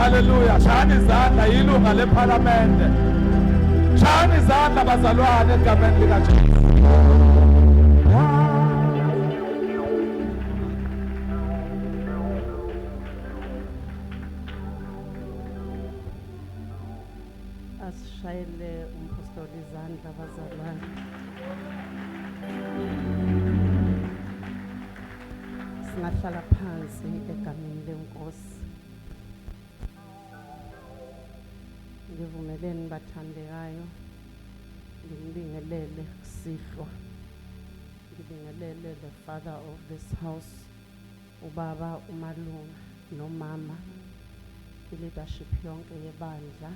Haleluya. Shayani izandla, yilunga lephalamende. Shayani izandla bazalwane egameni likaJesu. Asishayele umpostoli izandla bazalwane. Singahlala phansi egameni lenkosi. Ngivumeleni bathandekayo nginibingelele kusihlwa. Ngibingelele the father of this house ubaba uMalunga nomama i-leadership yonke yebandla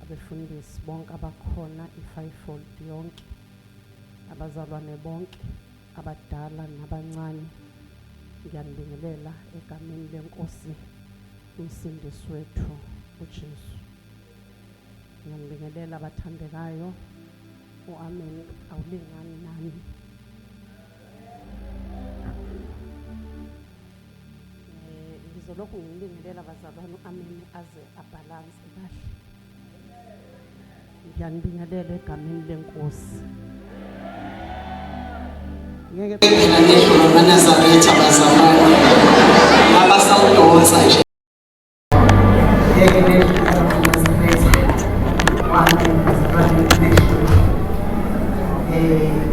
abefundisi bonke abakhona i-fivefold yonke abazalwane bonke abadala nabancane ngiyanibingelela egameni lenkosi umsindisi wethu uJesu. Ngiyanibingelela abathandekayo uAmen awulingani nani. Ngizolokhu nginibingelela bazalwane uAmen aze abhalanse kahle. Ngiyanibingelela egameni lenkosi. Ngeke phela nendlu yamaNazaretha bazalwane abasawudonsa nje ngeke nendlu yamaNazaretha wami bazalwane nendlu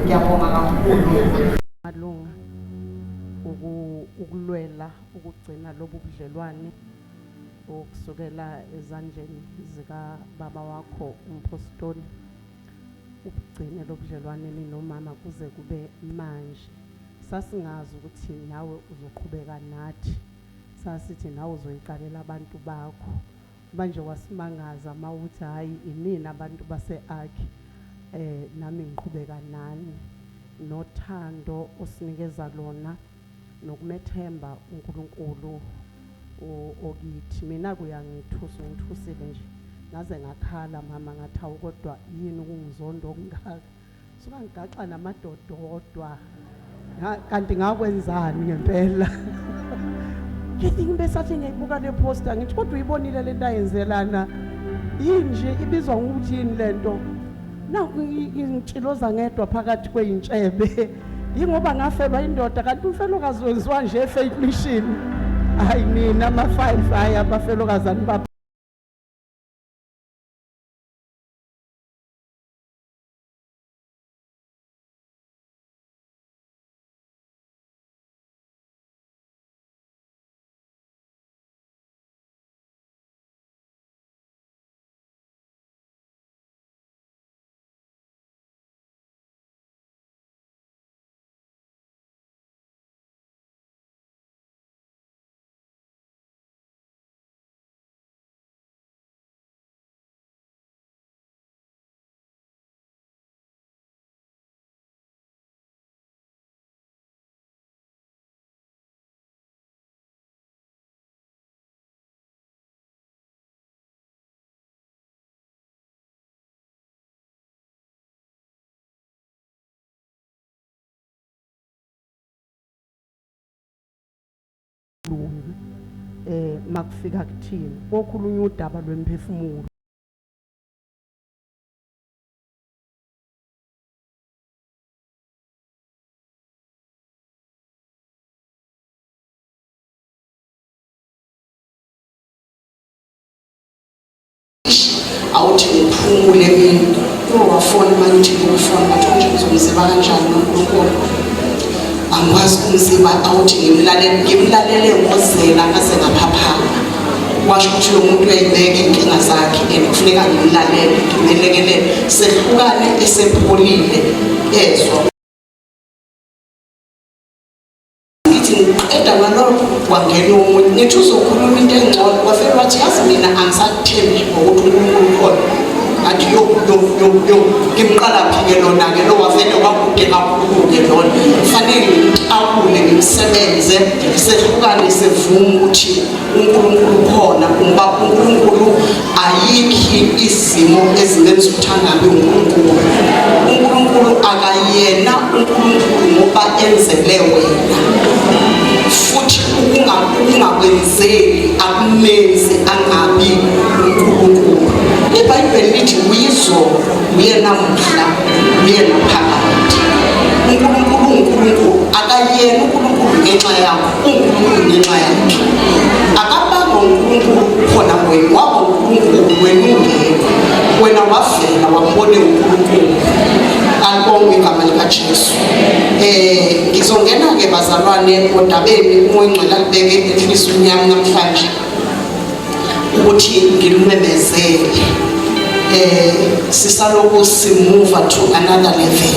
ngiyabonga kakhulu malunga ukulwela ukugcina lobu budlelwane okusukela ezandleni zikababa wakho umpostoli ubugcine lobudlelwane ninomama kuze kube manje. Sasingazi ukuthi nawe uzoqhubeka nathi, sasithi nawe uzoyiqalela abantu bakho. Manje wasimangaza mawuthi hhayi inina abantu base-Ark nami ngiqhubeka nani. Nothando osinikeza lona nokumethemba uNkulunkulu okithi. Mina kuyangithusa, ungithusile nje ngaze ngakhala mama ngathi awu kodwa yini ukungizonda okungaka. Suka ngigaxa namadoda odwa. Kanti ngakwenzani ngempela? Ngithi ngibesathi ngiyayibuka le poster ngithi kodwa uyibonile lento ayenzelana. Yini nje ibizwa ngokuthi yini lento? Naku ngitshiloza ngedwa phakathi kweyintshebe. Yingoba ngafelwa indoda kanti umfelokazi wenziwa nje faith mission. Hayi nina ama-five hayi abafelokazi anibapha. Makufika kuthina kokhulunywa udaba lwemphefumulo. Awuthi ngiphumule mina ungawafoni manje uthi ngikufoni bathi nje ngizomziba kanjani noNkulunkulu angikwazi ukumziba awuthi ngimlalele ngimlalele ngozela ngase ngaphaphama washo ukuthi lo muntu uyayibeka iy'nkinga zakhe and kufuneka ngimlalele ngimelekelele sehlukane esepholile ezwa ngithi ngiqeda ngalokho wangena omunye ngithi uzokhuluma into engcono wafike wathi yazi mina angisakuthembi ngokuthi uNkulunkulu ukhona ngathi yo yo yo yo ngimqala phi-ke lona-ke lo wavele wakude kakhulu-ke lona kufanele ngimxakule ngimsebenze sehlukane sevume ukuthi uNkulunkulu ukhona ngoba uNkulunkulu ayikhi izimo ezimenza ukuthi angabi uNkulunkulu. UNkulunkulu akayena uNkulunkulu ngoba enzele wena futhi ukungakwenzeli akumenzi IBhayibheli lithi uyizolo, uye namuhla, uye naphakade. UNkulunkulu uNkulunkulu, akayena uNkulunkulu ngenxa yakho, uNkulunkulu ngenxa yakhe. Akabanga uNkulunkulu khona wena, waba uNkulunkulu wena ungekho. Wena wavela wambone uNkulunkulu. Alibongwe igama likaJesu. Ngizongena-ke bazalwane odabeni uMoya oNgcwele alibeke enhliziyweni yami namhlanje ukuthi ngilumemezele. Sisaloku simuva to another level,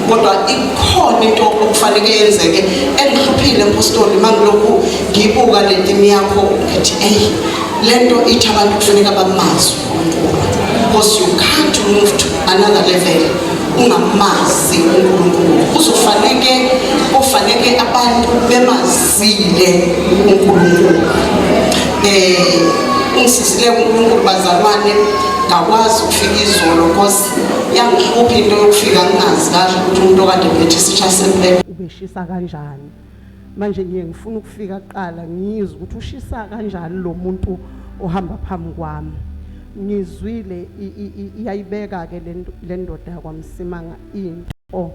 kodwa ikhona into okufanele yenzeke engihluphile mpostoli. Mangilokhu ngibuka le team yakho, ngithi ey, lento ithi abantu kufuneka bamazi uNkulunkulu, because you can't move to another level ungamazi uNkulunkulu. Kuzofaneke ofaneke abantu bemazile uNkulunkulu. Ungisizile uNkulunkulu bazalwane, ngakwazi ukufika izolo, because yangihlupha into yokufika ngingazi kahle ukuthi umuntu okade phethe isitsha sempepho Ubeshisa kanjani manje. Ngiye ngifuna ukufika kuqala ngizwe ukuthi ushisa kanjani lo muntu ohamba phambi kwami. Ngizwile iyayibeka ke le ndoda yakwaMsimanga into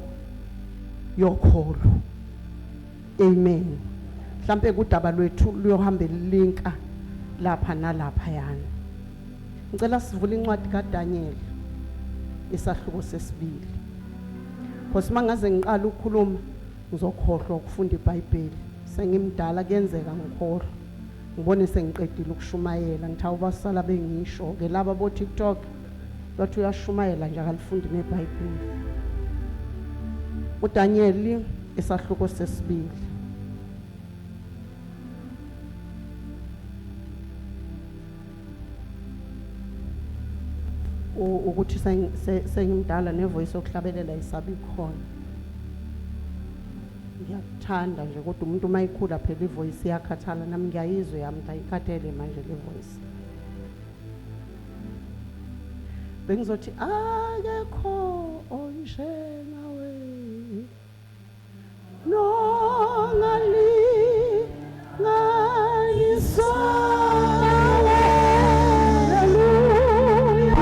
yokholo. Amen. Mhlambe kudaba lwethu luyohamba linka lapha nalapha yana. Ngicela sivule incwadi kaDaniel isahluko sesibili. Because mangaze ngiqala ukukhuluma ngizokhohlwa ukufunda iBhayibheli. Sengimdala, kuyenzeka ngikhohlwa. Ngibone sengiqedile ukushumayela, ngithi awubasala bengisho ke laba bo TikTok bathi uyashumayela nje akalifundi neBhayibheli. uDaniel isahluko sesibili. Ukuthi sengimdala nevoice yokuhlabelela isabi khona. Ngiyakuthanda nje, kodwa umuntu uma ekhula phela ivoice iyakhathala. Nami ngiyayizwa yami ukuthi ayikhathele manje le voice. Bengizothi akekho onjengawe nongalinganiswa nawe. Haleluya.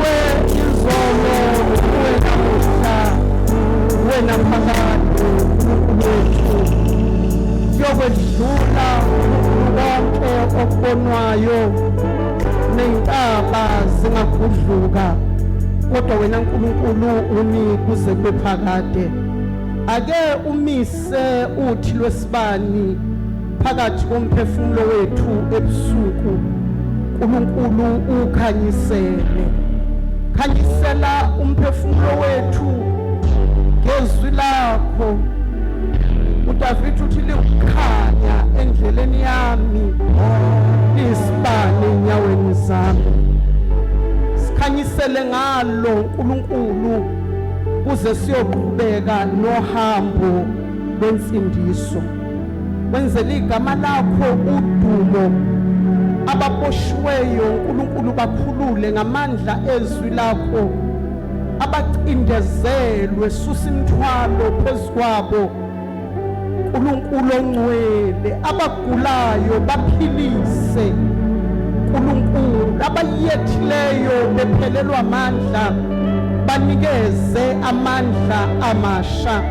Uwe izolo, uwe namuhla, uwe naphakade, uNkulunkulu wethu. Kuyokwedlula konke okubonwayo, ney'ntaba zingagudluka, kodwa wena Nkulunkulu umi kuze kube phakade. Ake umise uthi lwesibani phakathi komphefumulo wethu ebusuku, uNkulunkulu, ukhanyisele. Khanyisela umphefumulo wethu ngezwi lakho. uDavid uthi liwukhanya endleleni yami, liyisibane enyaweni zami. Sikhanyisele ngalo uNkulunkulu kuze siyoqhubeka nohambo lwensindiso. Wenzele igama lakho udumo. Ababoshiweyo uNkulunkulu bakhulule ngamandla ezwi lakho. Abacindezelwe, susa imithwalo phezu kwabo. Nkulunkulu ongcwele, abagulayo baphilise, Nkulunkulu, abayethileyo bephelelwa amandla banikeze amandla amasha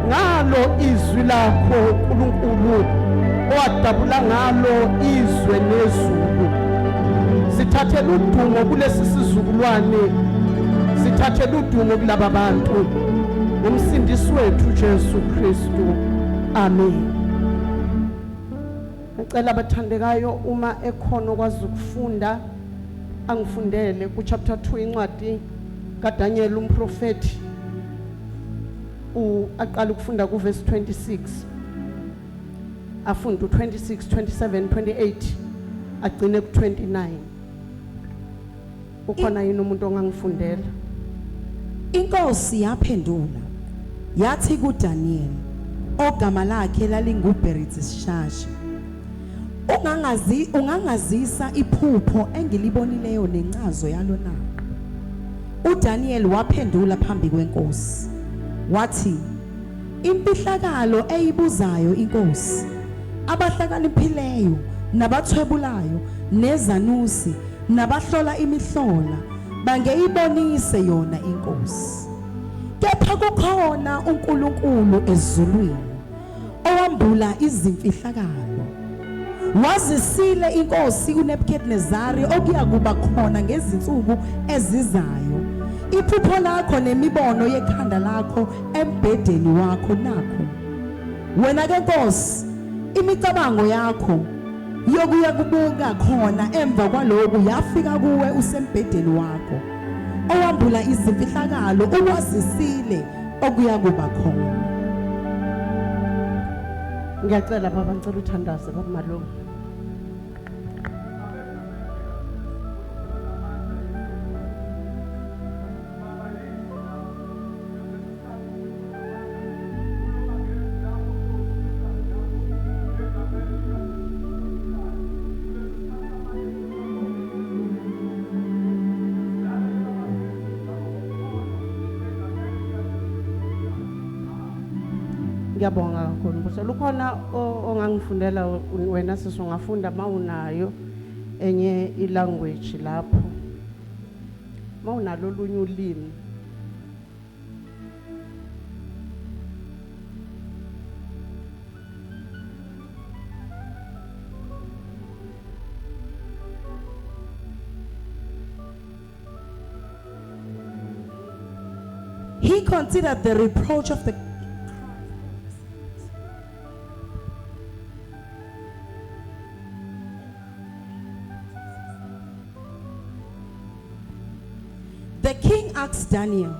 ngalo izwi lakho Nkulunkulu owadabula ngalo izwe nezulu. Sithathela udumo kulesi sizukulwane, sithathela udumo kulaba bantu, ngomsindisi wethu Jesu Kristu, amen. Ngicela abathandekayo, uma ekhona okwazi ukufunda, angifundele ku chapter 2 incwadi kaDaniel umprofeti, aqala ukufunda ku verse 26, afunde u26, 27, 28, agcine ku29. Ukhona yini umuntu ongangifundela? Inkosi yaphendula yathi kuDaniel, ogama lakhe lalinguBelteshazzar, ungangazisa iphupho engilibonileyo nencazo yalo na? UDaniel waphendula phambi kwenkosi wathi, imfihlakalo eyibuzayo inkosi, abahlakaniphileyo nabathwebulayo nezanusi nabahlola imihlola bangeyibonise yona inkosi. Kepha kukhona uNkulunkulu ezulwini owambula izimfihlakalo, wazisile inkosi uNebuchadnezzari okuyakuba khona ngezinsuku ezizayo. Iphupho lakho nemibono yekhanda lakho embhedeni wakho nakho. Wena ke nkosi, imicabango yakho yokuya kubuka khona emva kwaloku yafika kuwe usembhedeni wakho. Owambula izimfihlakalo ukwazisile okuya kuba khona. Ngiyacela baba, ngicela uthandaze baba Malume. Ngiyabonga kakhulu Mbuso. Lukhona ongangifundela wena sisi? Ungafunda mawunayo enye ilanguage lapho. Mawunalo olunye ulimi. He considered the reproach of the The king asked Daniel,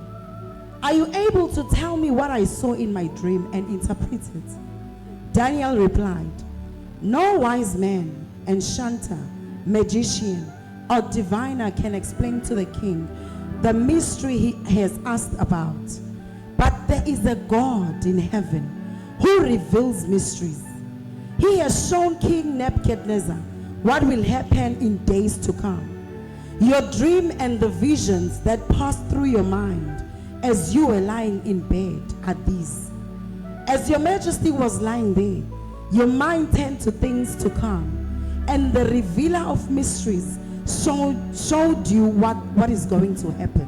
"Are you able to tell me what I saw in my dream and interpret it?" Daniel replied, "No wise man, enchanter, magician, or diviner can explain to the king the mystery he has asked about. But there is a God in heaven who reveals mysteries. He has shown King Nebuchadnezzar what will happen in days to come. Your dream and the visions that passed through your mind as you were lying in bed are these. As your majesty was lying there, your mind turned to things to come, and the revealer of mysteries showed you what is going to happen."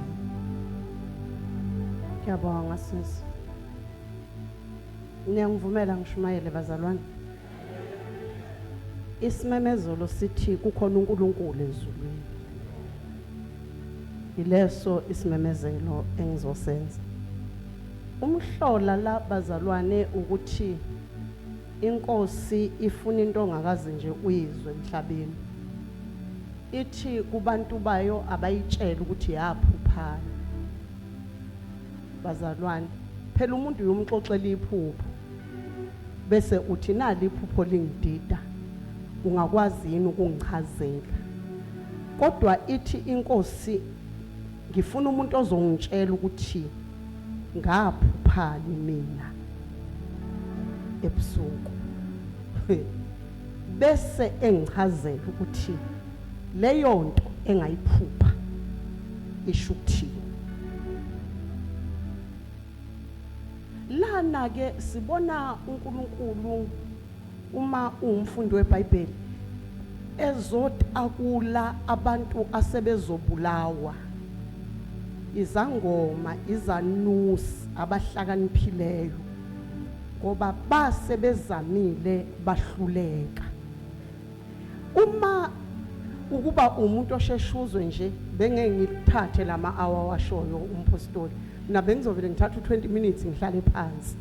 Ngiyabonga sisi. Niyangivumela ngishumayele bazalwane? Isimemezelo sithi kukhona uNkulunkulu ezulwini. Ileso isimemezelo engizosenza. Umhlola la bazalwane ukuthi inkosi ifuna into ongakaze nje uyizwe emhlabeni. Ithi kubantu bayo abayitshela ukuthi yaphuphana. Bazalwane, phela umuntu uyumxoxela iphupho bese uthi nali iphupho lingidida, ungakwazi yini ukungichazela? Kodwa ithi inkosi, ngifuna umuntu ozongitshela ukuthi ngaphuphani mina ebusuku, bese engichazela ukuthi leyo nto engayiphupha isho ukuthini. Lana ke sibona uNkulunkulu uma uwumfundi weBhayibheli ezotakula abantu asebezobulawa izangoma izanusi abahlakaniphileyo ngoba base bezamile bahluleka. Uma ukuba umuntu osheshuzwe nje bengeke ngithathe lama hour washoyo umpostoli, mina bengizovele ngithatha u20 minutes ngihlale phansi.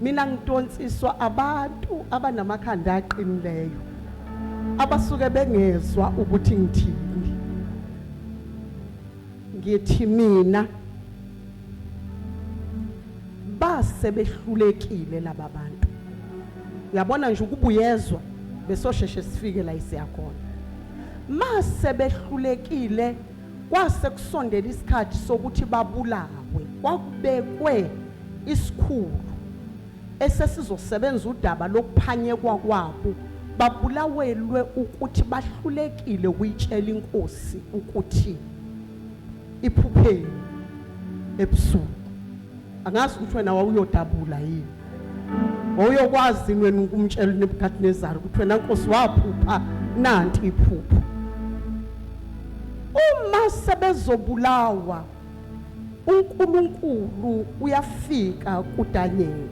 Mina ngidonsiswa abantu abanamakhanda aqinileyo abasuke bengezwa ukuthi ngithini. Ngithi mina base behlulekile laba bantu. Uyabona nje ukubuyezwa besosheshe sifike la isiyakhona. Mase behlulekile kwase kusondela isikhathi sokuthi babulawe, kwakubekwe isikhulu esesizosebenza udaba lokuphanyekwa kwabo, babulawelwe ukuthi bahlulekile ukuyitshela inkosi ukuthi iphupheni ebusuku. Angazi ukuthi wena wawuyodabula yini, wawuyokwazi wena ukumtshela uNebukadnezar ukuthi wena nkosi waphupha nanti iphupho. Uma sebezobulawa uNkulunkulu uyafika kuDaniel,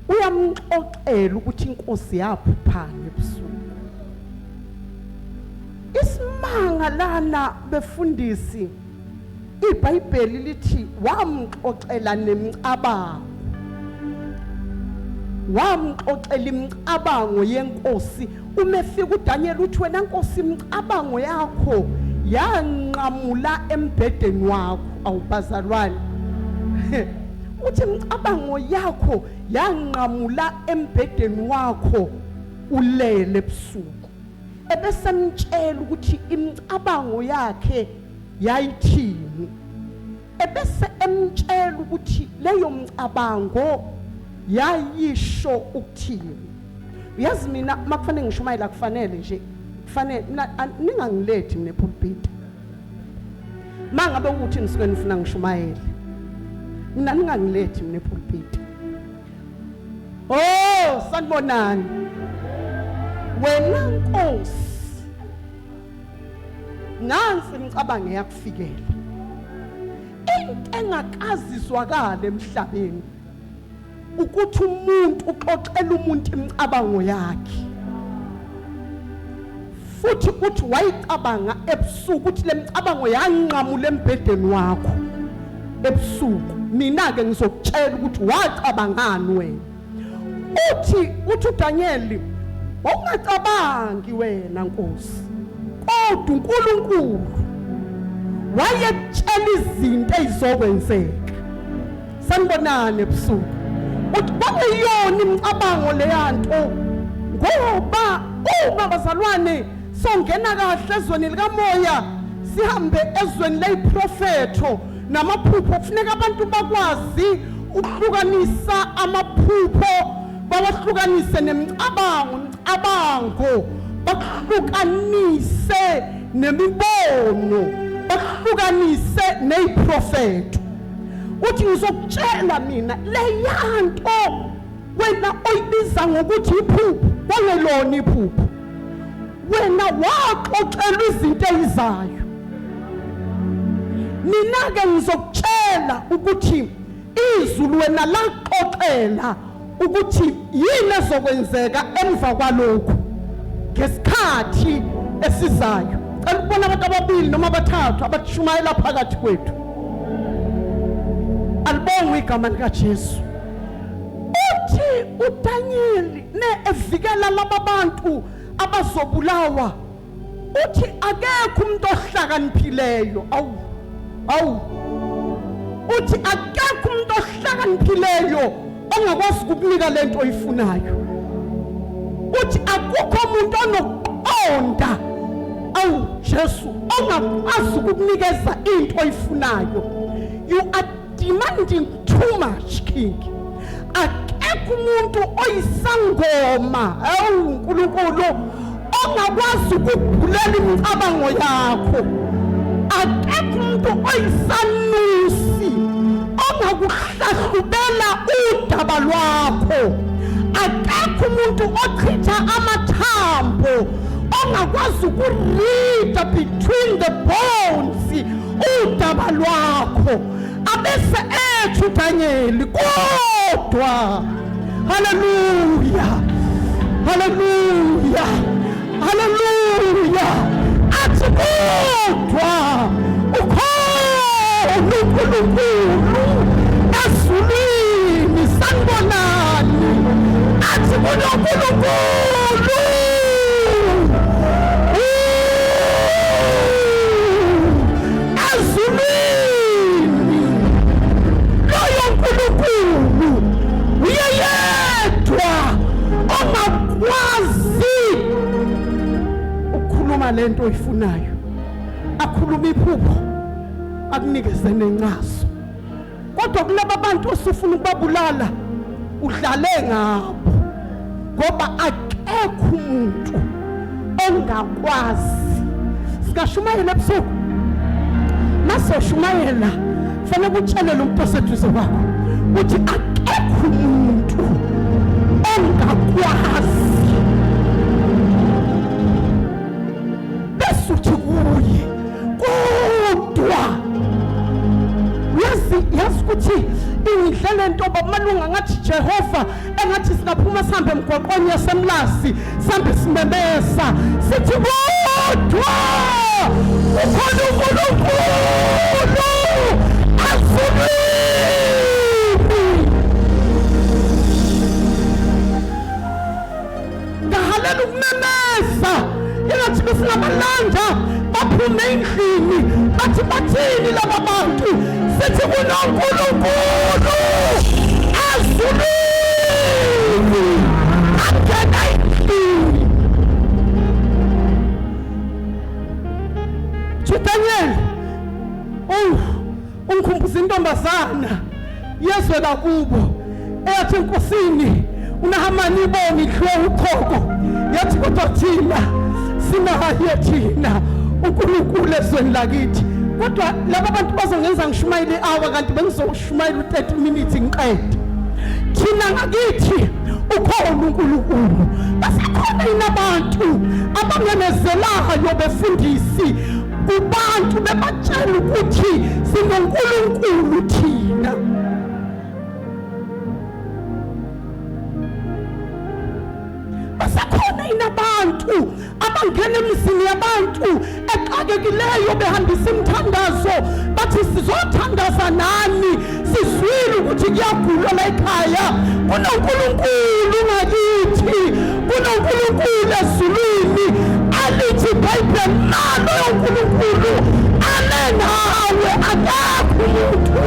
uyamxoxela ukuthi inkosi yaphuphani ebusuku. Isimanga lana befundisi, iBhayibheli lithi wamxoxela nemicabango, wamxoxela imicabango yenkosi. Uma efika uDaniel uthi wena nkosi imicabango yakho yanqamula embhedeni wakho. Awubazalwane, uthi imicabango yakho yanqamula embhedeni wakho ulele ebusuku. Ebesemtshela ukuthi imicabango yakhe yayithini, ebese emtshela ukuthi leyo mcabango yayisho ukuthini. Uyazi mina makufanele ngishumayela kufanele nje kufanele ningangilethi mina epulpit. Mangabe ukuthi nisuke nifuna ngishumayele, mina ningangilethi mina epulpit. Oh, sanibonani. Wena Nkosi, nansi imicabango eyakufikela, into engakazizwakala emhlabeni ukuthi umuntu uxoxela umuntu imicabango yakhe, futhi uthi wayicabanga ebusuku, ukuthi lemicabango yanqamula embhedeni wakho ebusuku. Mina ke ngizokutshela ukuthi wacabangani wena. Uthi uDaniel, wawungacabangi wena Nkosi, kodwa uNkulunkulu wayekutshela izinto ezizokwenzeka. Sanibonani ebusuku. Uthi kwakuyona imicabango leyanto, ngoba uma bazalwane songena kahle ezweni likamoya, sihambe ezweni leyiprofetho namaphupho, kufuneka abantu bakwazi ukuhlukanisa amaphupho, bawahlukanise nemicabango, imicabango bakuhlukanise nemibono, bakuhlukanise neyiprofetho. Uthi ngizokutshela mina leyanto wena oyibiza ngokuthi iphupho, kwangelona iphupho. Wena waxoxelwa izinto ezizayo. Mina ke ngizokutshela ukuthi izulu wena laxoxela ukuthi yini ezokwenzeka emva kwalokhu ngesikhathi esizayo. Cela ukubona abantu ababili noma abathathu abashumayela phakathi kwethu. Alibongwe igama likaJesu. Uthi uDaniel ne evikela laba bantu abazobulawa, uthi akekho umuntu ohlakaniphileyo. Awu awu, uthi akekho umuntu ohlakaniphileyo ongakwazi ukukunika lento oyifunayo. Uthi akukho umuntu onokuqonda, awu Jesu, ongakwazi ukukunikeza into oyifunayo. You are demanding too much, King. Akekho umuntu oyisangoma, awu uNkulunkulu, ongakwazi ukubhulela imicabango yakho. Akekho umuntu oyisanusi Ongakuhlahlubela udaba lwakho, akekho umuntu ochitha amathambo ongakwazi ukurida between the bones udaba lwakho, abese ethu Daniel. Kodwa haleluya, haleluya, haleluya, athi kodwa ukhona uNkulunkulu ezulwini. Sanibonani. Athi kunoNkulunkulu ezulwini, loyo Nkulunkulu uyeyedwa ongakwazi ukukhuluma lento oyifunayo, akhuluma iphupho akunikeze nencazo. Kodwa kulaba bantu osufuna ukubabulala udlale ngabo, ngoba akekho umuntu ongakwazi. Singashumayela ebusuku, masoshumayela fanele utshele lo muntu oseduze kwakho uthi akekho umuntu ongakwazi, bese uthi kuye kodwa yazi ukuthi ingidle lento bamalunga ngathi Jehova engathi singaphuma sihambe emgwaqweni yasemlasi sihambe simemesa sithi kodwa ukhona uNkulunkulu azulwini. Ngahalela ukumemeza engathi besingabalanda baphume endlini bathi bathini laba bantu, sithi kunoNkulunkulu azulwini angena endlini. Daniel, oh, ungikhumbuza intombazana yezwe lakubo eyathi enkosini uNahamani ibonga idliwe uchoko, yathi kodwa thina sinaye thina uNkulunkulu ezweni lakithi. Kodwa laba bantu bazongenza ngishumayele i-hour kanti bengizoshumayela u-30 minutes ngiqede. Thina ngakithi ukhona uNkulunkulu, basekhona yini abantu abamemezelayo befundisi kubantu bebatshela ukuthi sinoNkulunkulu thina? Basekhona yini abantu abangena emizini yabantu exakekileyo behambisa imithandazo bathi sizothandaza nani, sizwile ukuthi kuyagulwa la ekhaya, kunoNkulunkulu ngakithi, kunoNkulunkulu ezulwini, alithi iBhayibheli naloyo uNkulunkulu ale nawe, akekho umuntu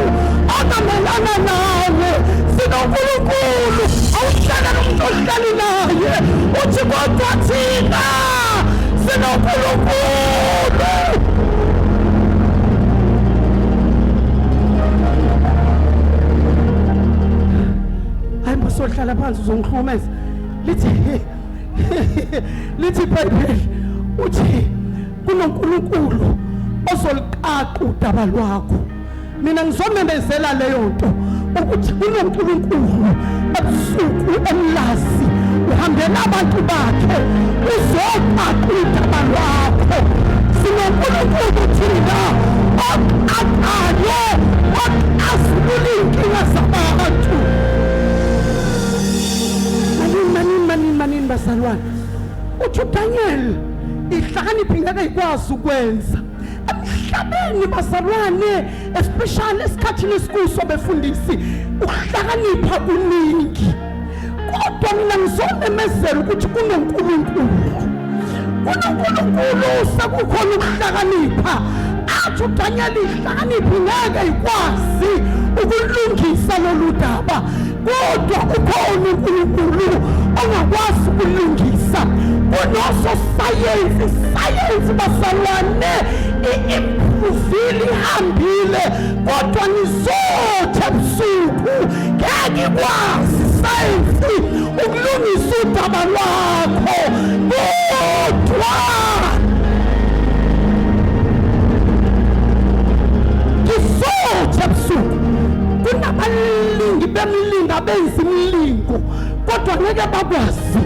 ongamelana nawe, sinoNkulunkulu. Awuhlala nomuntu ohlali naye uthi kodwa thina sinoNkulunkulu. Hayi mbosohlala phansi uzongihlukumeza. Lithi iBhayibheli uthi kunoNkulunkulu ozoliqaqa udaba lwakho. Mina ngizomemezela leyo nto ukuthi kunoNkulunkulu ebusuku emlazi uhambela abantu bakhe uzoqaqa udaba lwakho. SinoNkulunkulu thina oqaqayo oxazulula iy'nkinga zabantu. Manini manini manini manini bazalwane, uthi uDaniel ihlakaniphi ngeke ikwazi ukwenza emhlabeni bazalwane, especially esikhathini esikuso befundisi, ukuhlakanipha kuningi. Kodwa mina ngizomemezela ukuthi kunoNkulunkulu, kunoNkulunkulu sekukhona ukuhlakanipha. Athi uDaniel ihlakaniphi ngeke ikwazi ukulungisa lolu daba, kodwa ukhona uNkulunkulu ongakwazi ukulungisa. Kunososayensi, sayensi bazalwane i-improvile ihambile, kodwa ngizothi ebusuku ngeke ikwazi sayensi ukulungisa udaba lwakho. Kodwa ngizothi ebusuku Kunabalingi bemlinga benza imilingo, kodwa ngeke bakwazi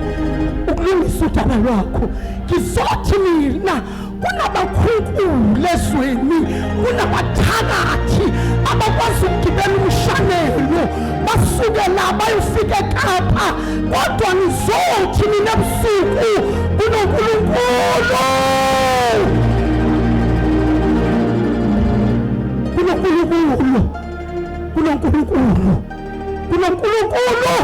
ukulungisa udaba lwakho. Ngizothi mina kunabakhunkulu ezweni, kunabathakathi abakwazi ukugibela umshanelo basuke la bayofika eKapa, kodwa ngizothi mina ebusuku kunoNkulunkulu, kunoNkulunkulu, kunoNkulunkulu, kunoNkulunkulu.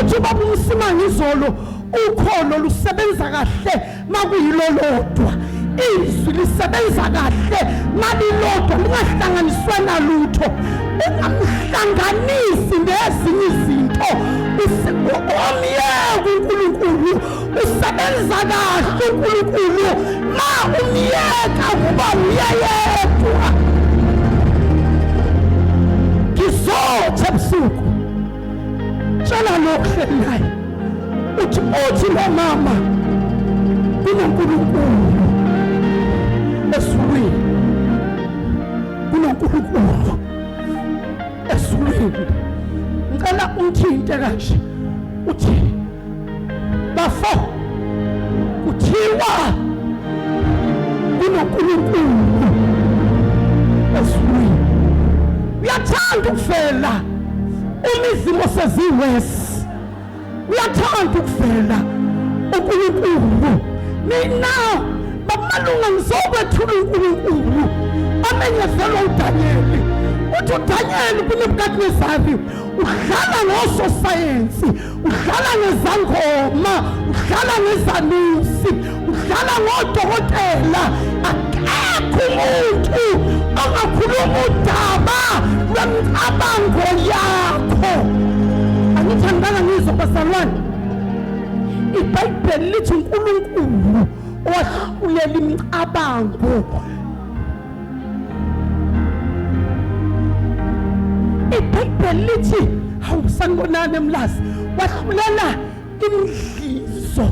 Uthi baba uMsimanga izolo, ukholo lusebenza kahle makuyilolodwa, izwi lisebenza kahle malilodwa, lingahlanganiswe nalutho. Ungamhlanganisi nezinye izinto, umyeke uNkulunkulu usebenza kahle. uNkulunkulu ma umyeka kuba uyayedwa. Ngizothi ebusuku tshela lokhu hleli naye, uthi lo mama kunoNkulunkulu ezulwini, kunoNkulunkulu ezulwini. Ngicela umthinte kanje, uthi bafo kuthiwa kunoNkulunkulu ezulwini. Uyathanda ukuvela uma izimo seziwesi, uyathanda ukuvela uNkulunkulu. Mina bamalunga ngizokwethula uNkulunkulu amenyezelwa uDaniel. Uthi uDaniel kuNebukadnezari udlala ngososayensi, udlala ngezangoma, udlala ngezanusi, udlala ngodokotela. Akekho umuntu ongakhuluma udaba lwemicabango yakho. Angithandanga ngizwa bazalwane, iBhayibheli lithi uNkulunkulu owahlulela imicabango. iBhayibheli lithi hawu sanibonani emlazi, wahlulela imidlizo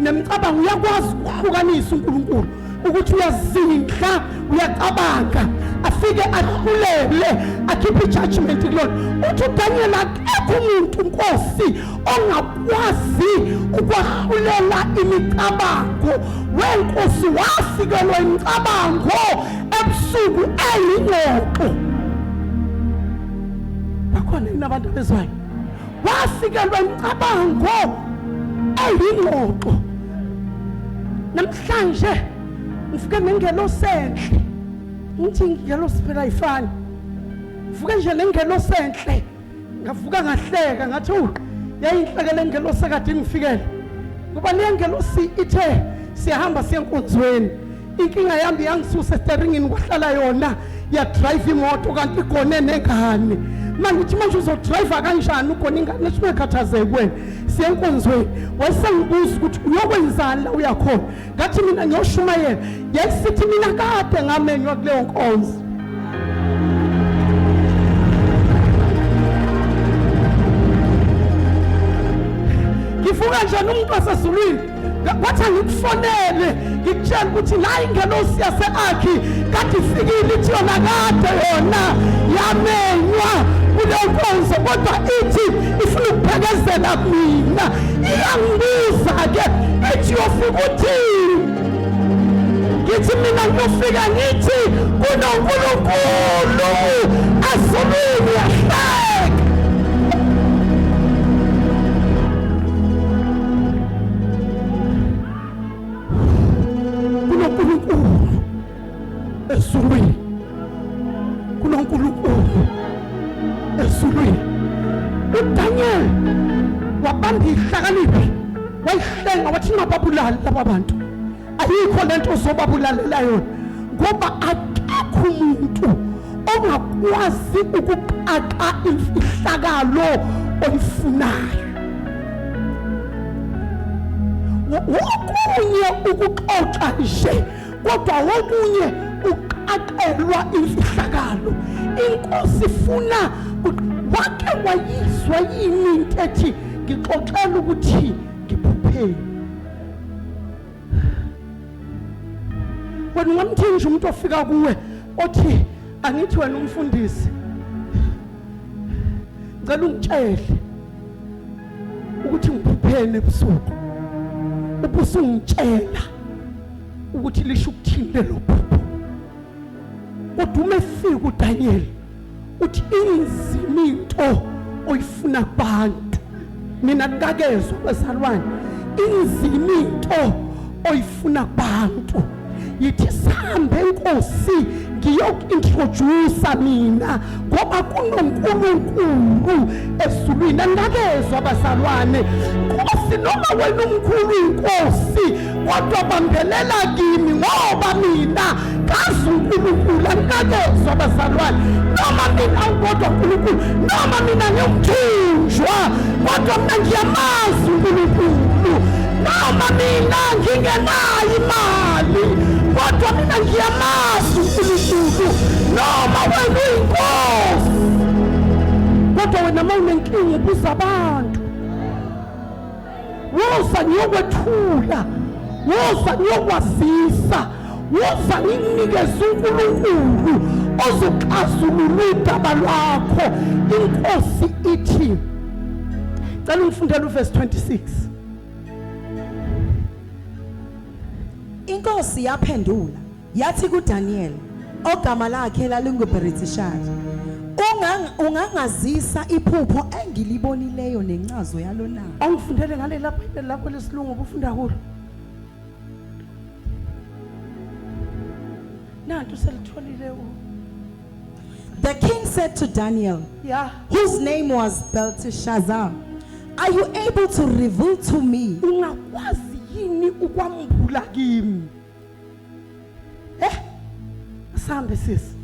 nemicabango. Uyakwazi ukuhlukanisa uNkulunkulu ukuthi uyazindla, uyacabanga, afike ahlulele, akhiphe ijudgment kulona. Uthi uDaniel akekho umuntu Nkosi ongakwazi ukwahlulela imicabango. WeNkosi wafikelwa imicabango ebusuku eyingxoxo. Bakhona yini abantu abezwayo? Wafikelwa imicabango eyingxoxo. Namhlanje ngifike nengelosi enhle, ngithi ingelosi phela ayifani. Ngivuke nje nengelosi enhle, ngavuka ngahleka ngathi yayinhleke le ngelosi ekade ingifikele, ngoba le ngelosi ithe siyahamba siye enkonzweni. Inkinga yami yangisusa esteringini, kwahlala yona yadrive imoto kanti igone nengane. Manje uthi manje uzodrive kanjani ugone ingane? Ethi ungakhathazeki wena, siye enkonzweni. Wayesengibuza ukuthi uyokwenzani la uyakhona. Ngathi mina ngiyoshumayela. Yayisithi mina kade ngamenywa kuleyo nkonzo. Ngivuka njani umuntu wasezulwini, kwathi angikufonele ngikutshela ukuthi la ingelosi yase-Akhi kade ifikile, ithi yona kade yona yamenywa kuleyo nkonzo, kodwa ithi ifuna ukuphekezela mina. Iyangibuza-ke ithi uyofika uthini? Ngithi mina ngiyofika ngithi kunoNkulunkulu ezulwini. Yahleka. kunoNkulunkulu ezulwini, kunoNkulunkulu ezulwini. uDaniel wabamba ihlakaniphi, wayihlenga, wathi ungababulali laba bantu, ayikho lento ozobabulalela yona, ngoba akekho umuntu ongakwazi ukuqaqa imfihlakalo oyifunayo. Wokunye ukuxoxa nje, kodwa wokunye uqaqelwa imfihlakalo. Inkosi ifuna wake wayizwa yini into ethi ngixoxela ukuthi ngiphupheni? Wena ungamthinja umuntu ofika kuwe othi Angithi wena umfundisi, ngicela ungitshele ukuthi ngiphupheni ebusuku, ubusungitshela ukuthi lisho ukuthini lelo phupho. Kodwa uma efika uDaniel uthi inzima into oyifuna kubantu, mina ngikakezwa bazalwane, inzima into oyifuna kubantu. Yithi sihambe Nkosi, ngiyoku-introduce mina ngoba kunoNkulunkulu ezulwini. Angakezwa bazalwane, Nkosi noma wena umkhulu inkosi, kodwa bambelela kimi ngoba mina ngazi uNkulunkulu. Angakezwa bazalwane, noma mina kodwa uNkulunkulu, noma mina ngiyumthunjwa, kodwa mina ngiyamazi uNkulunkulu. Noma mina ngingenayo imali, kodwa mina ngiyamazi uNkulunkulu. Noma wena uyinkosi, kodwa wena uma unenkinga ubuza abantu. Woza ngiyokwethula, woza ngiyokwazisa, woza ngikunikeze uNkulunkulu ozoxazulula udaba lwakho. Inkosi ithi, cela ungifundele uverse 26. Inkosi yaphendula yathi kuDaniel, ogama lakhe lalinguBelteshazari, ungangazisa iphupho engilibonileyo nencazo yalo na? Awungifundele ngalela Bhayibheli lakho lesilungu ubufunda kulo. Nantu selitholile u. The king said to Daniel, whose name was Belteshazzar, are you able to reveal to me? Ungakwazi yini ukwambula kimi? Asambe sisi.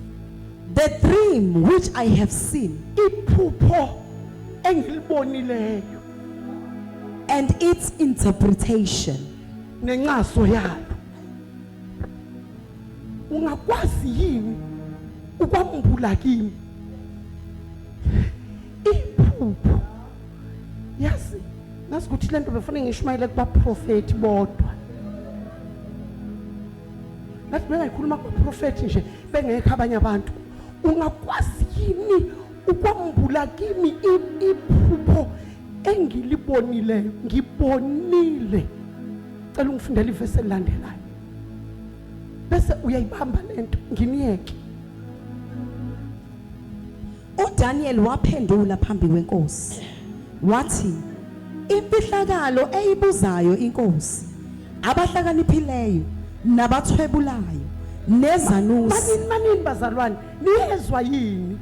The dream which I have seen, iphupho engilibonileyo, and its interpretation, nencazo yalo. Ungakwazi yini ukwambula kimi iphupho? Yazi ngazi ukuthi lento befuna ngishumayele kubaprofeti bodwa. Ngathi bengayikhuluma kubaprofeti nje bengekho abanye abantu. Ungakwazi yini ukwambula kimi iphupho engilibonileyo? Ngibonile. Cela ungifundele ivesi elilandelayo bese uyayibamba lento nginiyeke. uDaniel waphendula phambi kwenkosi wathi, imfihlakalo eyibuzayo inkosi, abahlakaniphileyo nabathwebulayo nezanusi. Manini manini bazalwane, niyezwa yini?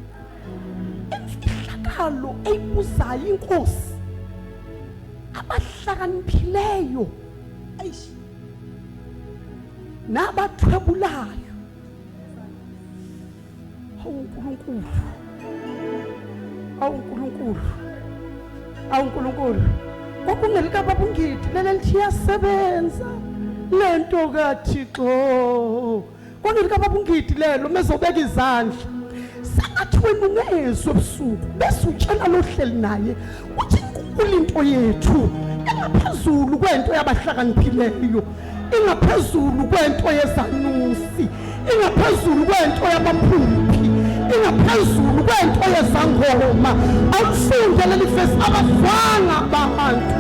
Imfihlakalo eyibuzayo inkosi, abahlakaniphileyo eish nabathwebulayo. Awu uNkulunkulu, awu uNkulunkulu, awu uNkulunkulu. Kwakungelika baba uNgidi leli lithi iyasebenza lento kaThixo. Kwakungelika baba uNgidi lelo mezobeka izandla. Sengathi wena ungezwe ebusuku bese utshela lo hleli naye uthi inkulu into yethu, engaphezulu kwento yabahlakaniphileyo, ingaphezulu kwento yezanusi, ingaphezulu kwento yabaphuphi, ingaphezulu kwento yezangoma. Awufunde leli vesi, abazwanga abantu.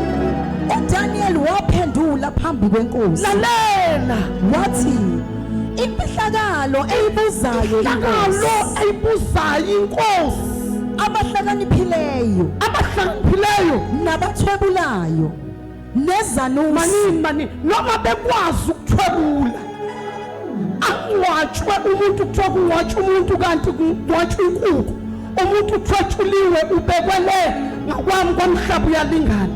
uDaniel waphendula phambi kwenkosi Lalela, wathi, imfihlakalo eyibuzayo hlakalo inkosi, eyibuzayo inkosi, abahlakaniphileyo abahlakaniphileyo nabathwebulayo nezanusi. Manini manini, noma bekwazi ukuthwebula, angcwatshwe umuntu, kuthiwa kungcwatshwa umuntu kanti kungcwatshwa inkukhu. Umuntu uthwetshuliwe ubekwe le ngakwami kwamhlaba uyalingana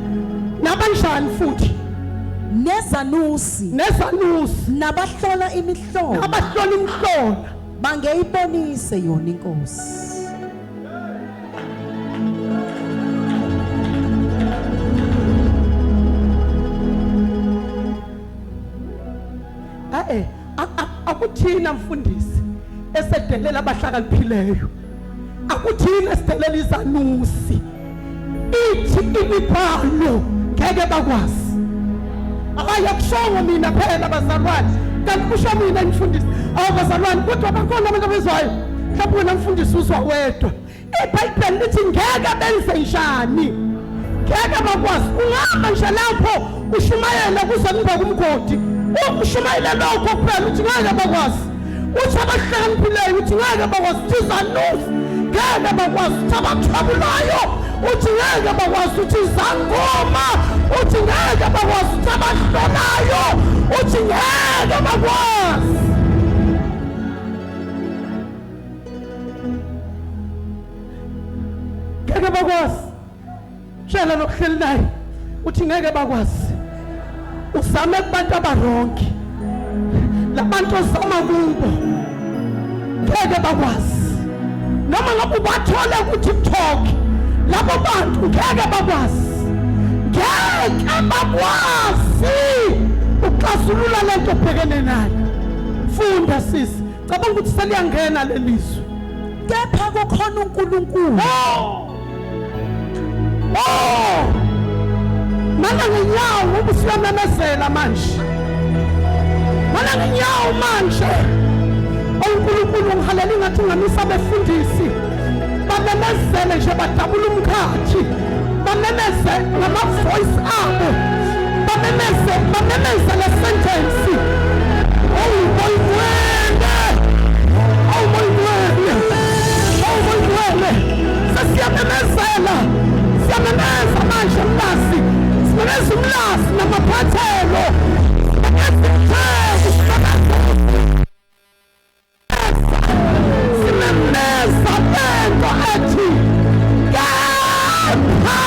nabanjani futhi Nezanusi nezanusi nabahlola imihlola abahlola imihlola bangeyibonise yona inkosi. Akuthina mfundisi esedelela abahlakaniphileyo, akuthina esidelela izanusi. Ithi imibhalo ngeke bakwazi. Abayakushongo mina phela bazalwane, kanti kusho mina mfundisi. Awu bazalwane, kodwa bakhona abantu abezwayo. Mhlawumbe wena mfundisi uzwa wedwa. IBhayibheli lithi ngeke benze njani, ngeke bakwazi. Ungahamba nje lapho ushumayele kuze kube kumgodi, ushumayele lokho kuphela, uthi ngeke bakwazi. Uthi abahlakaniphileyo, uthi ngeke bakwazi. Uthi izanusi ngeke bakwazi. Uthi abathwabulayo, uthi ngeke bakwazi. Uthi izangoma, uthi ngeke bakwazi. Uthi abahlolayo, uthi ngeke bakwazi. Ngeke bakwazi. Tshela lokuhleli naye uthi ngeke bakwazi. Uzame kubantu abaronki, labantu ozama kubo ngeke bakwazi. Noma ngabe ubathole ku-TikTok, labo bantu ngeke bakwazi, ngeke bakwazi ukuxazulula lento obhekene nayo. Funda sisi, cabanga ukuthi seliyangena lelizwe. Kepha kukhona uNkulunkulu. Oh! Mana ngenyawo ngoba usuyamemezela manje. Mana ngenyawo manje. uNkulunkulu ngihalela ingathi ungamisa abefundisi bamemezele nje, badabula umkhathi, bamemeze ngama-voice abo, bamemeze, bamemeze le sentence. Oh moyingcwele, oh moyingcwele, oh moyingcwele. Sesiyamemezela, siyamemeza manje Mlazi, simemeza uMlazi namaphathelo, simemeza iTheku, simemeza lento ethi kepha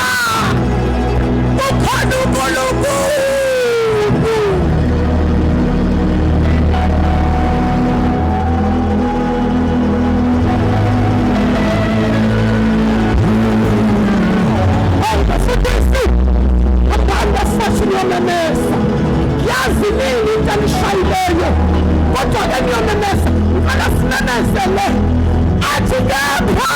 kukhona uNkulunkulu. Bafundisi, abantu bafashe niyomemeza. Ngiyazi nini into enishayileyo, kodwa-ke niyomemeza. Ngicela simemezele athi kepha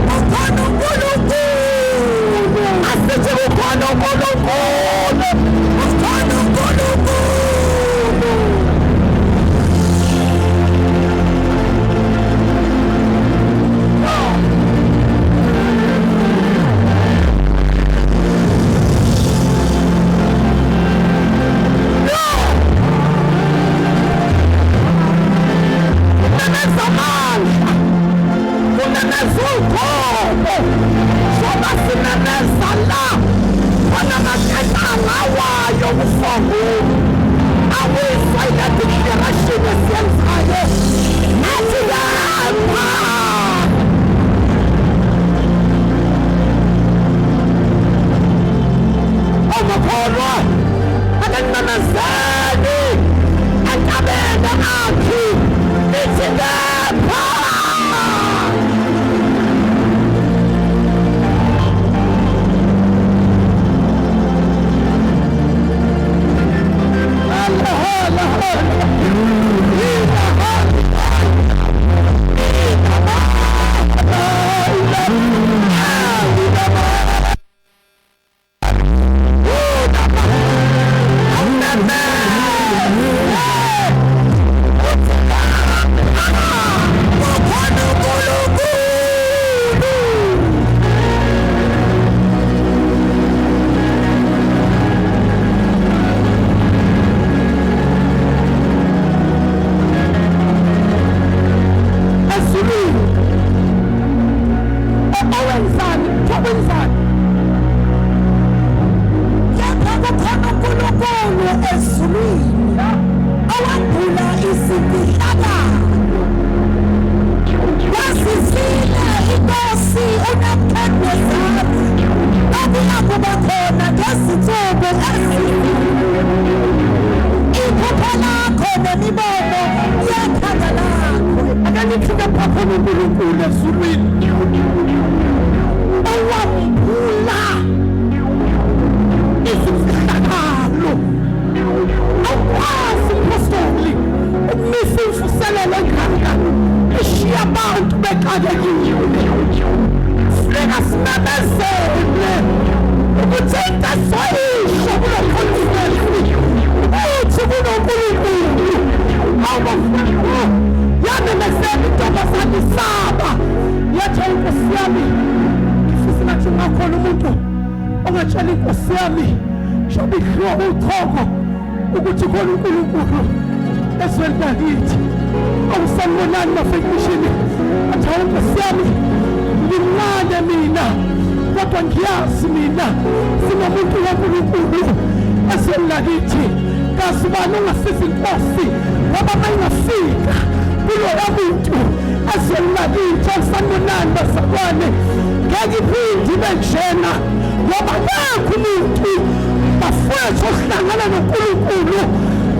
kukhona uNkulunkulu. Asithi kukhona uNkulunkulu, kukhona uNkulunkulu. Kumemeza amandla, kumemeza uqobo. Njengoba simemeza la, khona amaketanga awayo kufongulo awiswa ile declaration esiyenzayo. Athi kepha omakholwa akanimemezeli entabeni akhi, ithi kepha Allah Allah. Kukhona uNkulunkulu. Ezulwini owenzani, owenzani? Kepha kukhona uNkulunkulu ezulwini owambula izimfihlakalo. Wazisile inkosi uNebukadnezari okuyakuba khona ngezinsuku ezizayo. Iphupho lakho nemibono yekhanda lakho. Ake nithi kepha khona uNkulunkulu ezulwini owambula izimfihlakalo. Awukwazi mpostoli ukumisa imvuselelo engaka ishiya abantu bexakekile. Funeka simemezele ukuthi into esoyisho kulo continent uthi kunoNkulunkulu. Bafowethu, yamemezela intombazane isaba, yathi inkosi yami, ngifisa ngathi ungakhona umuntu ongatshela inkosi yami njengoba idliwa uchoko ukuthi khona uNkulunkulu ezweni lakithi. Awusanibonani bafethu, athi hawu inkosi yami, ngimncane mina kodwa ngiyazi mina sinomuntu kaNkulunkulu ezweni lakithi. Kazi ubani ongasiza inkosi ngoba mayingafika kuloya muntu ezweni lakithi. Awusanibonani bazalwane, ngeke iphinde ibe njena ngoba akekho umuntu bafowethu ohlangana noNkulunkulu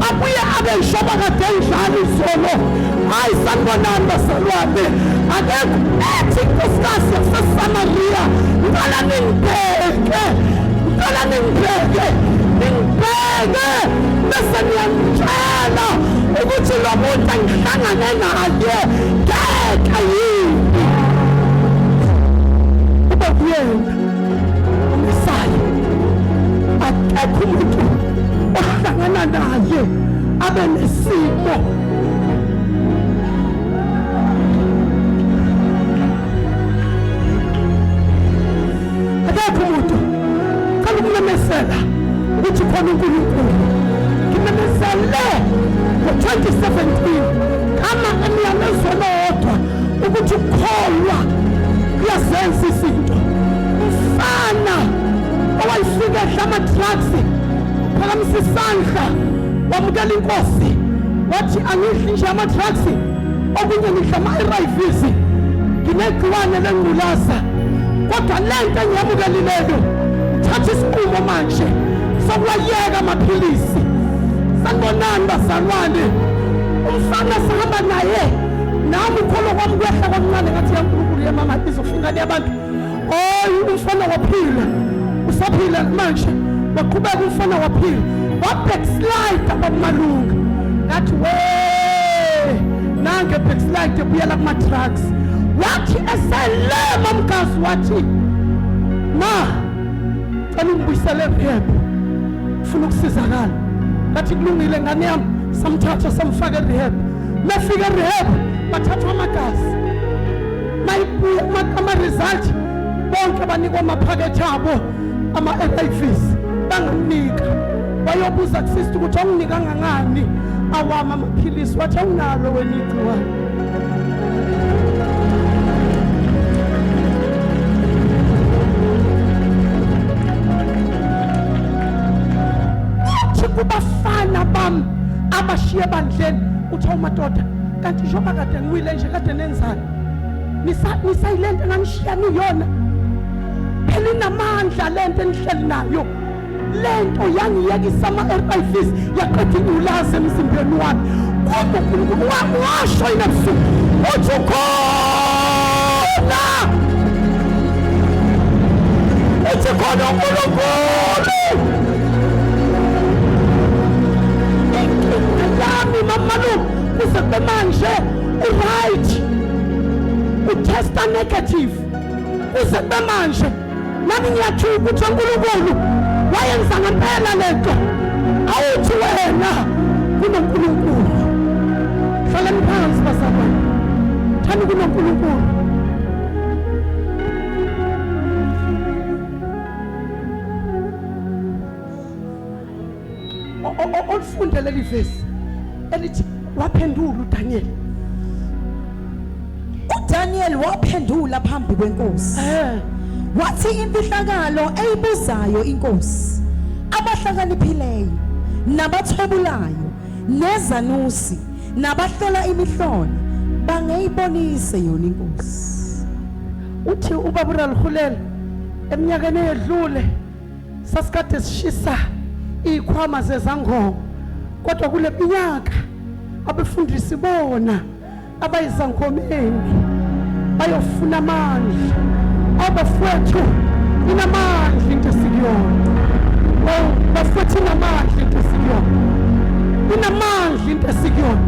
abuye abe njengoba kade enjalo izolo. Hayi, sanibonani bazalwane, akekho. Ethi inkosikazi yaseSamariya, ngicela ningibheke, ngicela ningibheke, ningibheke bese niyangitshela ukuthi lo muntu engihlangane naye ngeke yini kube kuyena uMesaya. Akekho umuntu ohlangana naye abe nesimo. Akekho umuntu. Cela ukumemezela ukuthi khona uNkulunkulu. Ngimemezele ngo-2017 kama emyalezweni owodwa ukuthi ukukholwa kuyazenza izinto. Mfana owayefika edla ama-drugs, phakamisa isandla wamukela inkosi, wathi angidli nje ama-drugs, okunye ngidla ama-ARVs, nginegciwane lengculaza, kodwa lento engiyamukelileyo thatha isinqumo manje sokuwayeka amaphilisi. Sanibonani bazalwane, umfana sihamba naye nami ukholo kwami kwehla kwancane, ngathi yaNkulunkulu yemama izofika abantu. Oyi, umfana waphila, usaphila manje, waqhubeka umfana waphila, wa-backslide abamalunga. Ngathi we nange backslide ebuyela kuma-drugs. Wathi eselema mkazi, wathi ma cela ungibuyisele rehab, ufuna ukusizakala. Ngathi kulungile ngane yami, samthatha samfaka erehab. Mefika erehab bathathwa amagazi, mayibuya ama-result bonke banikwa amaphakethe abo ama-ARVs, bangamnika. Bayobuza kusista ukuthi awunginikanga ngani awami amaphilisi, wathi awunalo wena igciwane. Uthi kubafana bami abashiye ebandleni, uthi awumadoda, kanti njengoba kade ngiwile nje kade nenzani, nisayilento enganishiya niyona, phela inamandla lento enihleli nayo. Lento yangiyekisa ama-ARVs yaqeda ingculaza emzimbeni wami. Kodwa uNkulunkulu washo ebusuku uthi ukhona, uthi khona uNkulunkulu. Inkinga yami mamalu kuze kube manje u-right, utesta negative kuze kube manje. Nami ngiyathuka ukuthi uNkulunkulu wayenza ngempela lento. Awuthi wena kunoNkulunkulu. Hlalani phansi bazalwane, thani kunoNkulunkulu. Olifunde leli vesi elithi waphendula uDaniel. uDaniel waphendula phambi kwenkosi, wathi imfihlakalo eyibuzayo inkosi abahlakaniphileyo nabathwebulayo nezanusi nabahlola imihlola bangeyibonise yona inkosi. Uthi ubaba uRalhulela eminyakeni eyedlule sasikade sishisa izikhwama zezangoma, kodwa kule minyaka abefundisi bona abayizangomeni bayofuna amandla. Abafowethu inamandla into esikuyona. Oh bafowethu inamandla into esikuyona, inamandla into esikuyona.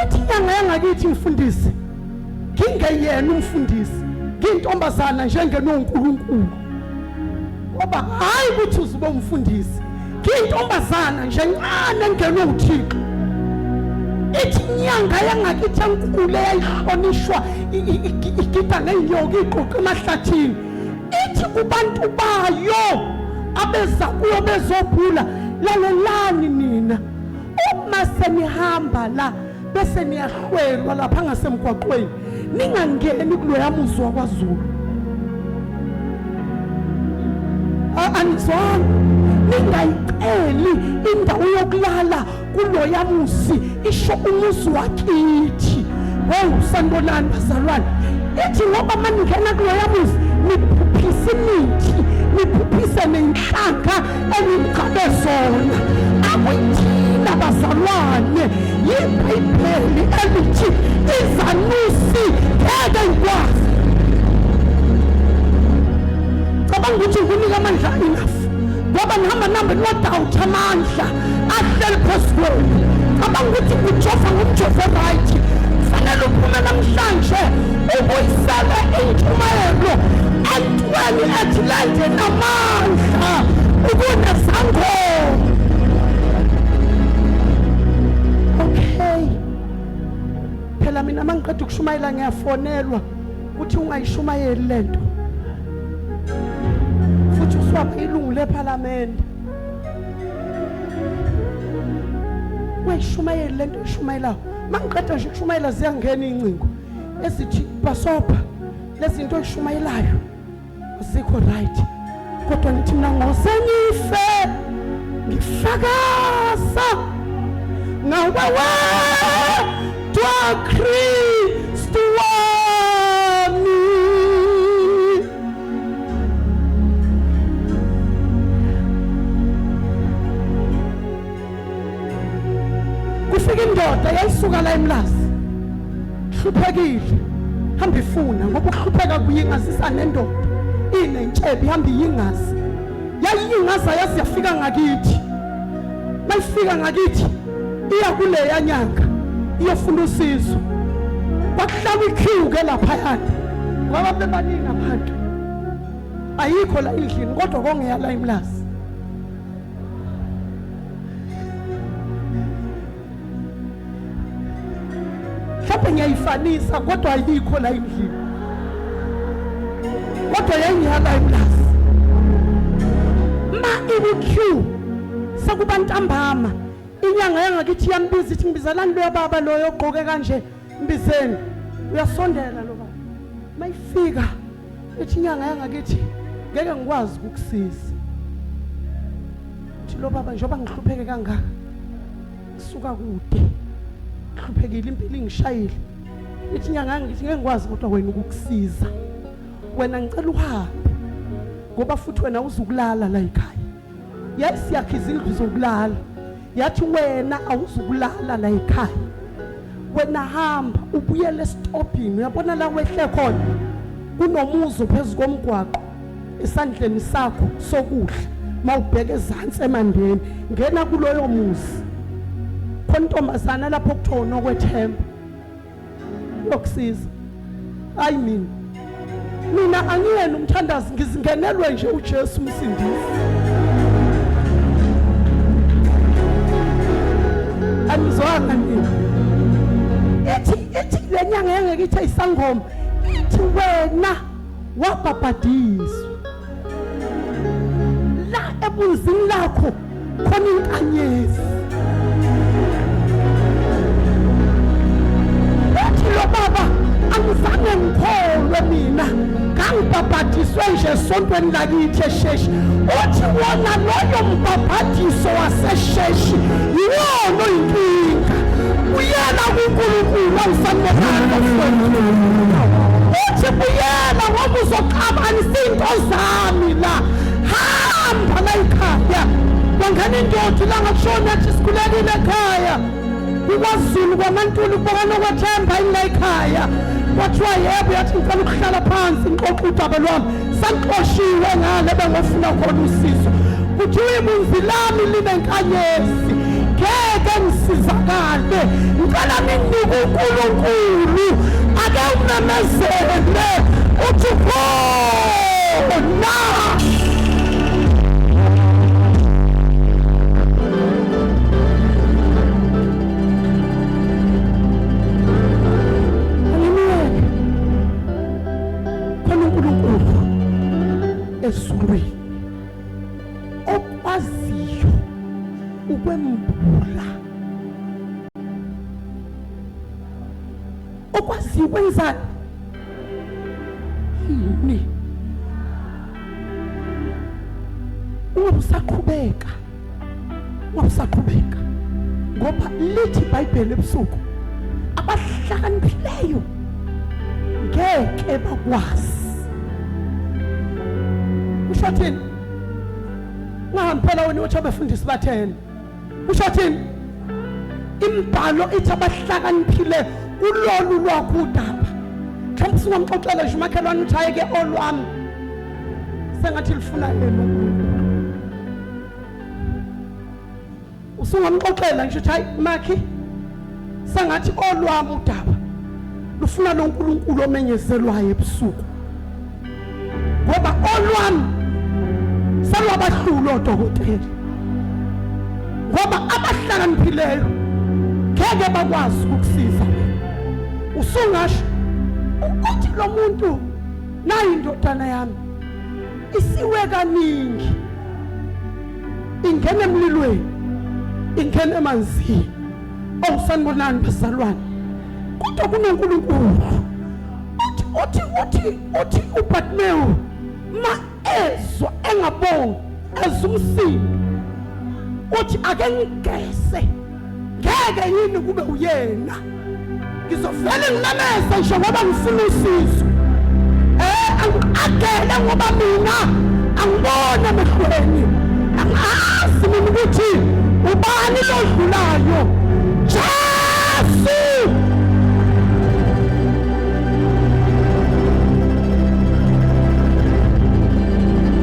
Ithi inyanga yangakithi mfundisi, ngingeyena umfundisi, ngintombazana njengenoNkulunkulu, ngoba hayi ukuthi uzoba umfundisi. Ngiyintombazana nje encane engenwe uThixo. Ithi inyanga yangakithi enkulu eyayihlonishwa igida ney'nyoka iquqa emahlathini, ithi kubantu bayo abeza kuyo bezobhula, lalelani nina, uma senihamba la bese niyahlwelwa lapha ngasemgwaqweni, ningangeni kuloya muzi wakwaZulu. Anizwani? Ningayiceli indawo yokulala kuloya muzi, isho umuzi wakithi. Wowu, sanibonani bazalwane. Ithi ngoba maningena kuloya muzi niphuphise imithi, niphuphise ney'nhlanga enimgcabe zona. Akuyithina bazalwane, yiBhayibheli elithi izanusi ngeke ikwazi. Cabanga ukuthi ngikunika amandla enough, ngoba nihamba nihambe niwadawutha amandla ahleli phezu kwenu. Cabanga ukuthi ngujova ngumjovo right. Kufanele uphume namhlanje ubuyisele intshumayelo entweni ethi lende namandla ukunezangoma. Okay, phela mina mangiqeda ukushumayela ngiyafonelwa ukuthi ungayishumayeli lento, futhi uswapha ilungu lephalamende. Ungayishumayeli lento oyishumayelayo. Mangiqeda nje ukushumayela ziyangena iy'ngcingo ezithi basopha lezi zinto oyishumayelayo azikho right, kodwa ngithi mina ngose ngife ngifakaza ngawe wedwa Kristu wami. Kufika indoda yayisuka la eMlazi, hluphekile, hamba ifuna, ngoba ukuhlupheka kuyingazisa nendoda inentshebe, ihamba iyingazi, yayingaza yazi yafika ngakithi. Mayifika ngakithi iya kuleya nyanga iyofuna usizo. Kwakuhlala iqueue ke laphayana ngoba bebaningi abantu, ayikho la endlini kodwa kongeya la eMlazi. Mhlawumbe ngiyayifanisa kodwa ayikho la endlini, kodwa yayingiyala eMlazi. Ma iku-queue sekuba ntambama, inyanga yangakithi iyambiza ithi ngibizelani loya baba loyo ogqoke kanje, mbizeni. Uyasondela lo baba, mayifika ithi inyanga yangakithi ngeke ngikwazi ukukusiza. Uthi lo baba njengoba ngihlupheke kangaka, ngisuka kude, ngihluphekile, impilo ingishayile. Ithi inyanga yangakithi ngeke ngikwazi kodwa wena ukukusiza, wena ngicela uhambe ngoba futhi wena uzukulala la ekhaya. Yayisiyakha izindlu zokulala, yathi wena awuzukulala la ekhaya, wena hamba ubuyele esitobhini. Uyabona la wehle khona kunomuzi phezu komgwaqo esandleni sakho sokudla, mawubheka ezansi emandeni, ngena kuloyo muzi, khona intombazana lapho kuthiwa uNokwethemba, yokusiza. Hayi mina angiyena umthandazi, ngizingenelwe nje uJesu umsindisi. Anizwanga nini? Ithi le nyanga yangakithi ayisangoma, ithi wena wabhabhadiswa la ebunzini lakho khona inkanyezi. Uthi lo baba angizange ngikholwe mina, ngangibhabhadiswe nje esontweni lakithi eSheshi. Uthi wona loyo mbhabhadiso waseSheshi yiwona oyinkinga, buyela kuNkulunkulu awusanelanga. Uthi buyela ngoba uzoxabanisa into zami la, hamba la ekhaya. Kwangena indoda ilanga kushona yathi sikhulekile ekhaya kuKwaZulu kwaMantuli kubonga Nokwethemba yini la ekhaya? Kwathiwa yebo. Yathi ngicela ukuhlala phansi ngixoxe udaba lwami, sengixoshiwe ngale bengofuna khona usizo. Kuthiwa ibunzi lami linenkanyezi, ngeke ngisizakale, ngicela ninginike uNkulunkulu ake umemezele uthi khona. ezulwini okwaziyo ukwembula, okwaziyo ukwenzani yini. Ungabe usaqhubeka, ungabe usaqhubeka, ngoba lithi iBhayibheli ebusuku abahlakaniphileyo ngeke bakwazi. Usho thini? Ungahambi phela wena uthi abefundisi batheni. Usho thini? Imbhalo ithi abahlakaniphile kulolu lwakho udaba. Mhlawumbe usungamxoxela nje umakhelwane uthi hhayi-ke olwami sengathi lifuna yena uNkulunkulu. Usungamxoxela nje uthi hayi makhi sengathi olwami udaba lufuna lo nkulunkulu omenyezelwayo ebusuku, ngoba olwami selwabahlula odokotela, ngoba abahlakaniphileyo ngeke bakwazi ukukusiza. Usungasho ukuthi lo muntu nayi indodana yami isiwe kaningi, ingena emlilweni, ingena emanzini. Owusanibonani bazalwane, kodwa kunoNkulunkulu. Uthi uthi uthi uthi uBartimewu ma ezwa engaboni, ezwa umsindo, uthi ake ngigese, ngeke yini kube uyena, ngizovele ngimemeze nje ngoba ngifuna usizo. Angiqagele ngoba mina angiboni emehlweni, angazi mina ukuthi ubani lodlulayo. Jesu,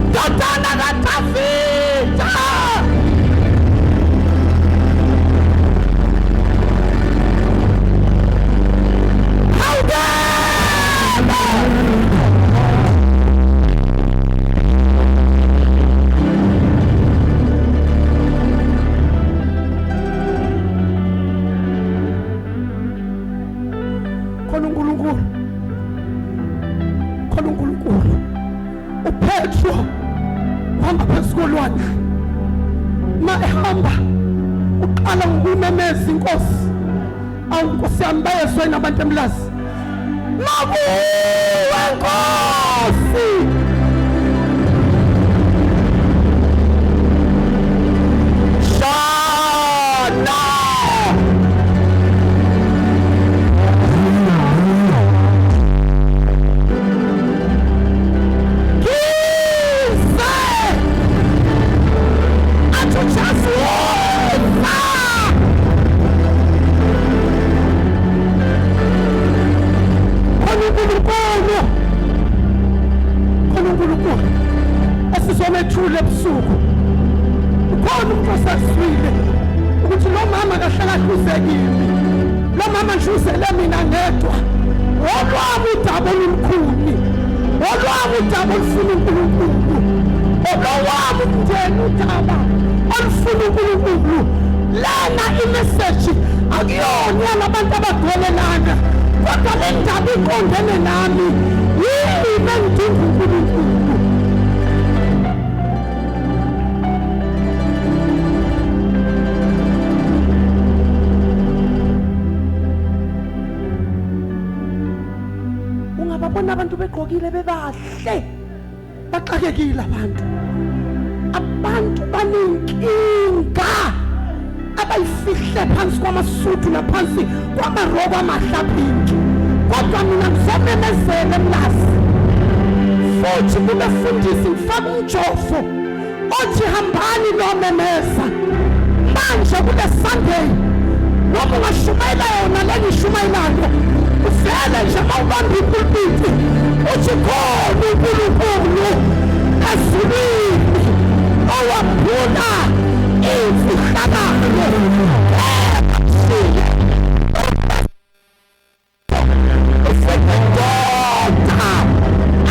ndodana kaDavida, khona uNkulunkulu, khona uNkulunkulu. uPetro uhamba phezu kolwandle, ma ehamba uqala ngokumemeza inkosi. Awu Nkosi yami, bayezwa yini abantu emlazi? Makuwe Nkosi. Shana esizomethula ebusuku. Ukhona umuntu osaswile ukuthi lo mama kahle kahle uzekimi, lo mama nje uzele mina ngedwa. Olwami udaba olumkhulu, olwami udaba olufuna uNkulunkulu, olwami umndeni udaba olufuna uNkulunkulu. Lana imeseji akuyona yalabantu abagcwele lana, kodwa le ndaba iqondene nami, yimi engidinga uNkulunkulu. Ungababona abantu begqokile bebahle, baxakekile abantu. Abantu banenkinga abayifihle phansi kwamasuthu naphansi kwamaroko amahle apinki, kodwa mina ngizomemezela emlazi futhi kubefundisi ngifaka umjovo othi hambani nomemeza manje kule Sunday. Noma ungashumayela yona le ngishumayelayo, uvele nje mawubamba ipulpiti uthi khona uNkulunkulu ezulwini owaphula imfihlakalo.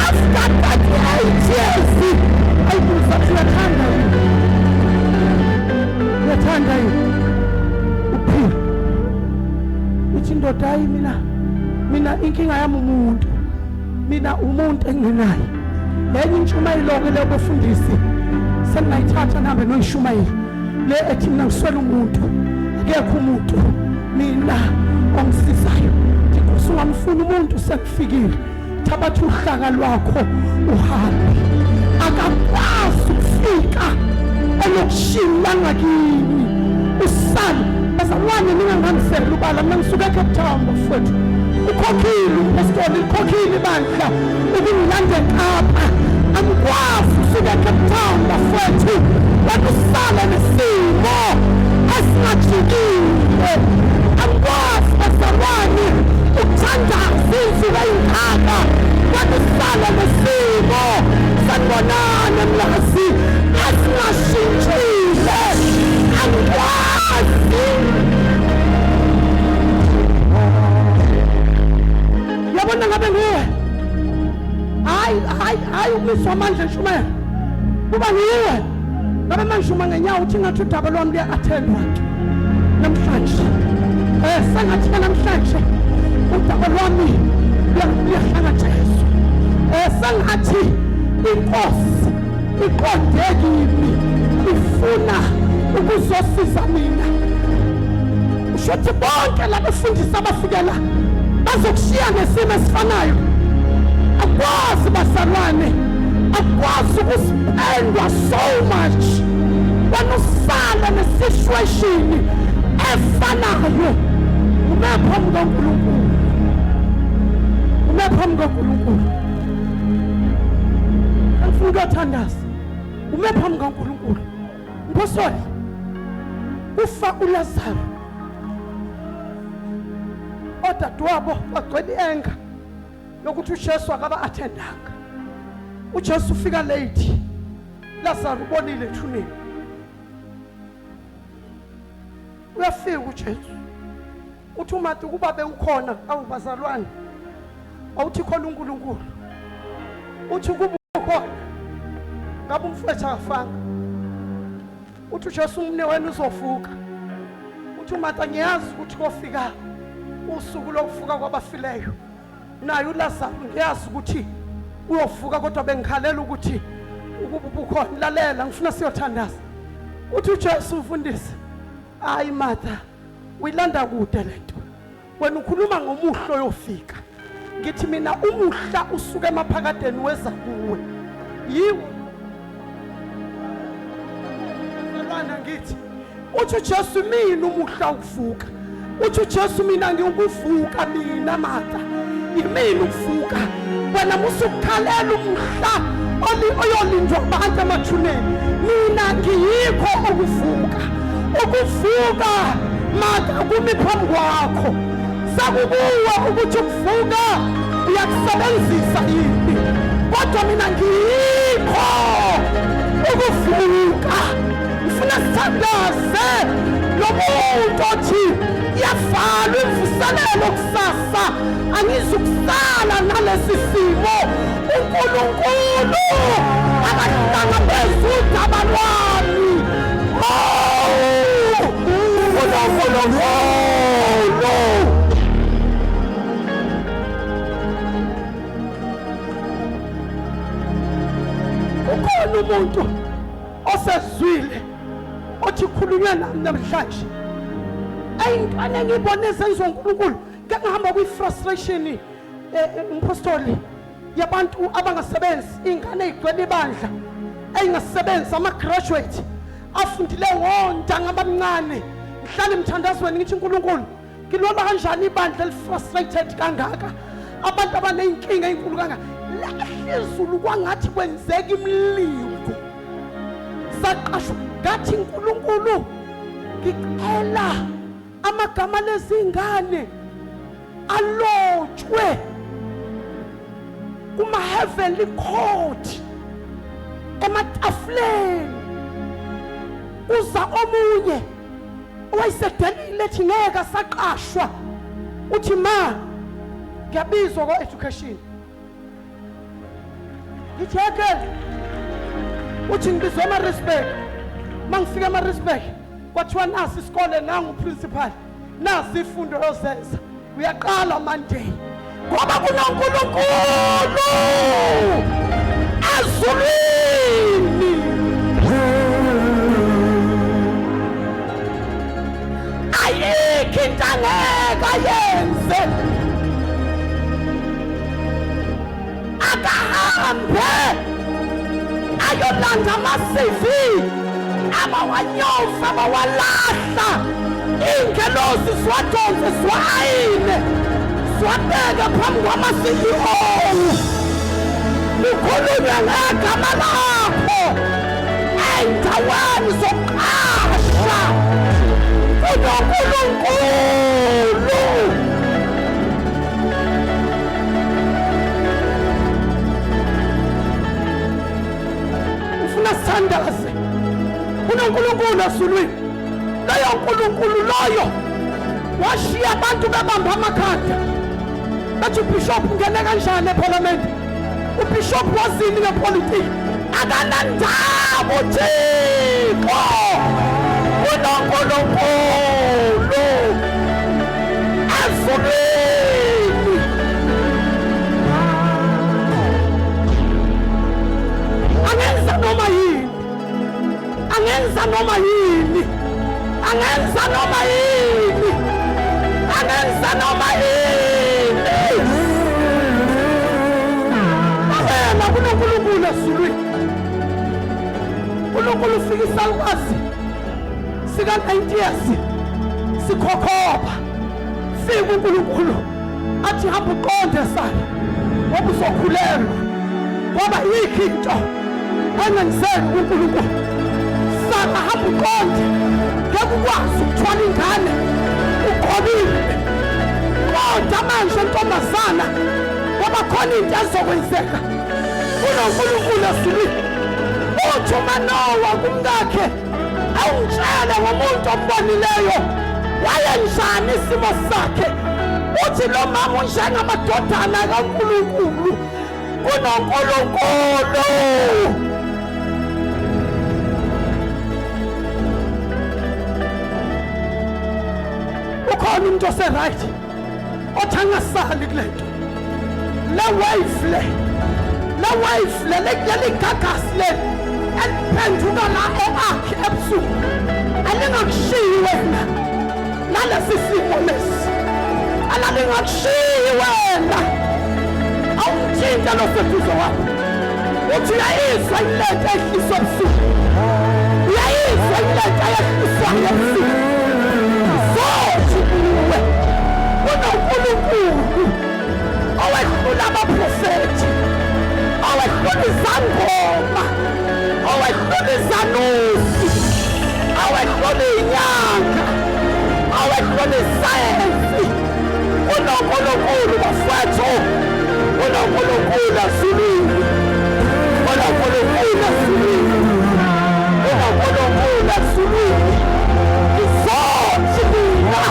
After 38 years, uyathanda uyathanda uphila. Ithi indoda, hayi mina inkinga yami umuntu, mina umuntu engenayo. Lenye intshumayelo-ke leyo befundisi seningayithatha nihambe noyishumayela le ethi mina ngiswele umuntu, akekho umuntu mina ongisizayo. Nkosi ungamfuni umuntu sekufikile, thabatha uhlaka lwakho uhambe. Akakwazi ukufika elokishini langakini usale. Bazalwane ningangihambiseli ubala, mina ngisuka eCape Town bafowethu. Ukhokhile umpostoli, likhokhile ibandla ukungilanda eKapa. Angikwazi ukusuka eCape Town bafowethu wena usale nesimo esingajikile. Angikwazi bazalwane ukuthandaza insuku ey'ngaka wena usale nesimo sanibonani emlazi esingashintshile. Angikwazi. Yabona ngabe nguwe, hayi hayi hayi ukumiswa amandla entshumayelo, kuba nguwe ngabe manje uma ngenyawo uthi ngathi udaba lwami luya-attendwa namhlanje. Sengathi ke namhlanje udaba lwami luyahlangatshezwa. Sengathi inkosi iqonde kimi, ifuna ukuzosiza mina. Usho ukuthi bonke labafundisi abafikela bazokushiya ngesimo esifanayo. Akwazi bazalwane, akwazi ukuspendwa so much wena usale nesituation efanayo. Ume phambi kaNkulunkulu, ume phambi kaNkulunkulu. Angifuni ukuyothandaza, ume phambi kaNkulunkulu. Mpostoli, ufa uLazaro, odadewabo bagcwele i-anger yokuthi uJesu akaba-attendanga. uJesu ufika late, Lazaro ubonile ethuneni. Uyafika uJesu uthi uMartha ukuba bewukhona, awu bazalwane, awuthi khona uNkulunkulu, uthi ukuba ukhona ngabe umfowethu akafanga. Uthi uJesu umne wena uzovuka. Uthi uMartha ngiyazi ukuthi kofika usuku lokuvuka kwabafileyo, naye uLazaro ngiyazi ukuthi uyovuka, kodwa bengikhalela ukuthi ukuba ubukhona. Lalela, ngifuna siyothandaza. Uthi uJesu mfundisi, hayi Martha, uyilanda kude lento, wena ukhuluma ngomuhla oyofika. Ngithi mina umuhla usuke emaphakadeni weza kuwe, yiwo lwana. Ngithi uthi uJesu mina umuhla ukuvuka, uthi uJesu mina ngiwukuvuka, mina Martha yimina ukuvuka. Wena musukukhalela umhla oyolindwa abantu emathuneni, mina ngiyikho ukuvuka. Ukuvuka Martha kumi phambi kwakho, sekukuwe ukuthi ukuvuka uyakusebenzisa yini, kodwa mina ngiyikho ukuvuka. Ngifuna sithandaze lo muntu othi iyavalwa imvuselelo kusasa, angizukusala nalesi simo. uNkulunkulu akahlangabezi udaba lwami. Oh uNkulunkulu, ukhona umuntu osezwile othi khulunywe nami namhlanje. Eyintwana engiyibone ezenziwa uNkulunkulu, ngeke ngihamba kwi-frustration umpostoli yabantu abangasebenzi, ingane eyigcwele ibandla eyingasebenzi, ama-graduate afundile ngontanga abancane. Ngihlala emthandazweni ngithi uNkulunkulu ngilwela kanjani ibandla eli-frustrated kangaka, abantu abaney'nkinga ey'nkulu kangaka, lehlizulu kwangathi kwenzeka imilingo saqashwa. Ngathi uNkulunkulu ngicela amagama lezingane alotshwe kuma heavenly court ematafuleni. Uza omunye owayesedelile ethi ngeke asaqashwa, uthi ma ngiyabizwa kwa-education. Ngithi yeke, uthi ngibizwa eMaritzburg. Uma ngifika eMaritzburg kwathiwa nasi isikole, nangu uprincipal, nasi ifundo yozenza, uyaqala Monday. Ngoba kunoNkulunkulu Ezulwini ayikho into angeke ayenze. Akahambe ayolanda ama-CV abawanyofa abawalahla, iy'ngelosi ziwadonse ziwa-ayine ziwabeke phambi kwama-CEO, kukhulunywe ngegama lakho ey'ndaweni zokuqasha. KunoNkulunkulu. Ufuna sithandaze. KunoNkulunkulu ezulwini. Loyo Nkulunkulu loyo washiya abantu bebamba amakhanda bathi ubishop ungene kanjani ephalamende, ubishop wazini ngepolitiki, akanandaba uThixo. KunoNkulunkulu ezulwini. Angenza noma yini, angenza noma yini, angenza noma yini, angenza noma yini. Wena kunoNkulunkulu ezulwini. uNkulunkulu ufika isalukazi sika-90 years sikhokhoba, fika uNkulunkulu athi hamba uqonde sana ngoba uzokhulelwa, ngoba yikho into engenzeki kuNkulunkulu. Saka hamba uqonde, ngeke ukwazi ukuthwala ingane uqobile. Qonda manje ntombazana ngoba khona into ezokwenzeka. KunoNkulunkulu ezulwini. Uthi uManowa kumkakhe, awungitshele ngomuntu ombonileyo wayenjani isimo sakhe. Uthi lo mama unjengamadodana kaNkulunkulu. KunoNkulunkulu. Ukhona umuntu ose-right othi angasali kule nto, le wave le, le wave le, leli gagasi le eliphenduka la e-akhe ebusuku alingakushiyi wena nalesi simo lesi, alalingakushiyi wena. Awumthinta loseduze wakho uthi uyayizwa ilento ehliswa ebusuku, uyayizwa ilento eyehliswayo ebusuku. Zothi kuwe kunoNkulunkulu owehlula abaprofethi, owehlula izangoma, owehlula izanusi, owehlula inyanga, owehlula isayensi. KunoNkulunkulu bafowethu, kunoNkulunkulu ezulwini, kunoNkulunkulu ezulwini, kunoNkulunkulu ezulwini. Izothi mina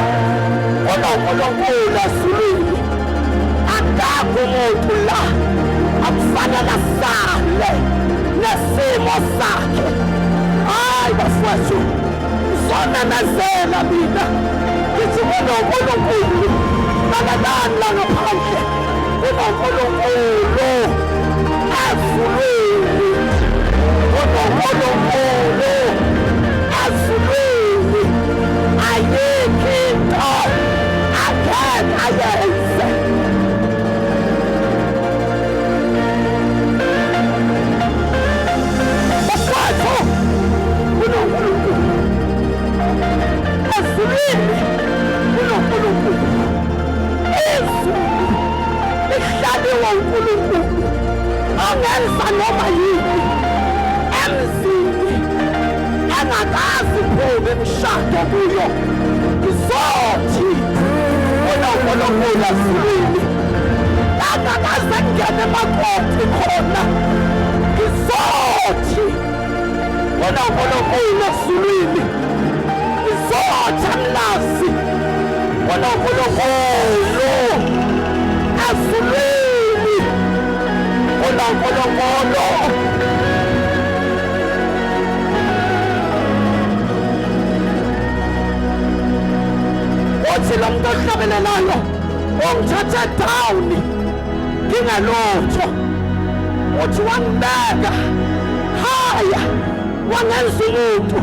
kunoNkulunkulu ezulwini. Akakho umuntu la akufanele asale nesimo sakhe. Hayi bafowethu, ngizomemezela mina ngithi kunoNkulunkulu. Balalani la ngaphandle, kunoNkulunkulu ezulwini, kunoNkulunkulu ezulwini. Ayikho into angeke ayenze. Bafowethu, kunoNkulunkulu ezulwini, kunoNkulunkulu. Izulu lihlaliwe uNkulunkulu ongenza noma yini emzini engakazi phumi imishado kuyo. Ngizothi kunoNkulunkulu ezulwini, angakaze ngene emakoti khona. Ngizothi kunoNkulunkulu ezulwini, ngizothi amlazi kunoNkulunkulu ezulwini, kunoNkulunkulu. Uthi lo muntu ohlabelelayo ungithathe down ngingelutho, Uthi wangibeka haya, wangenza umuntu.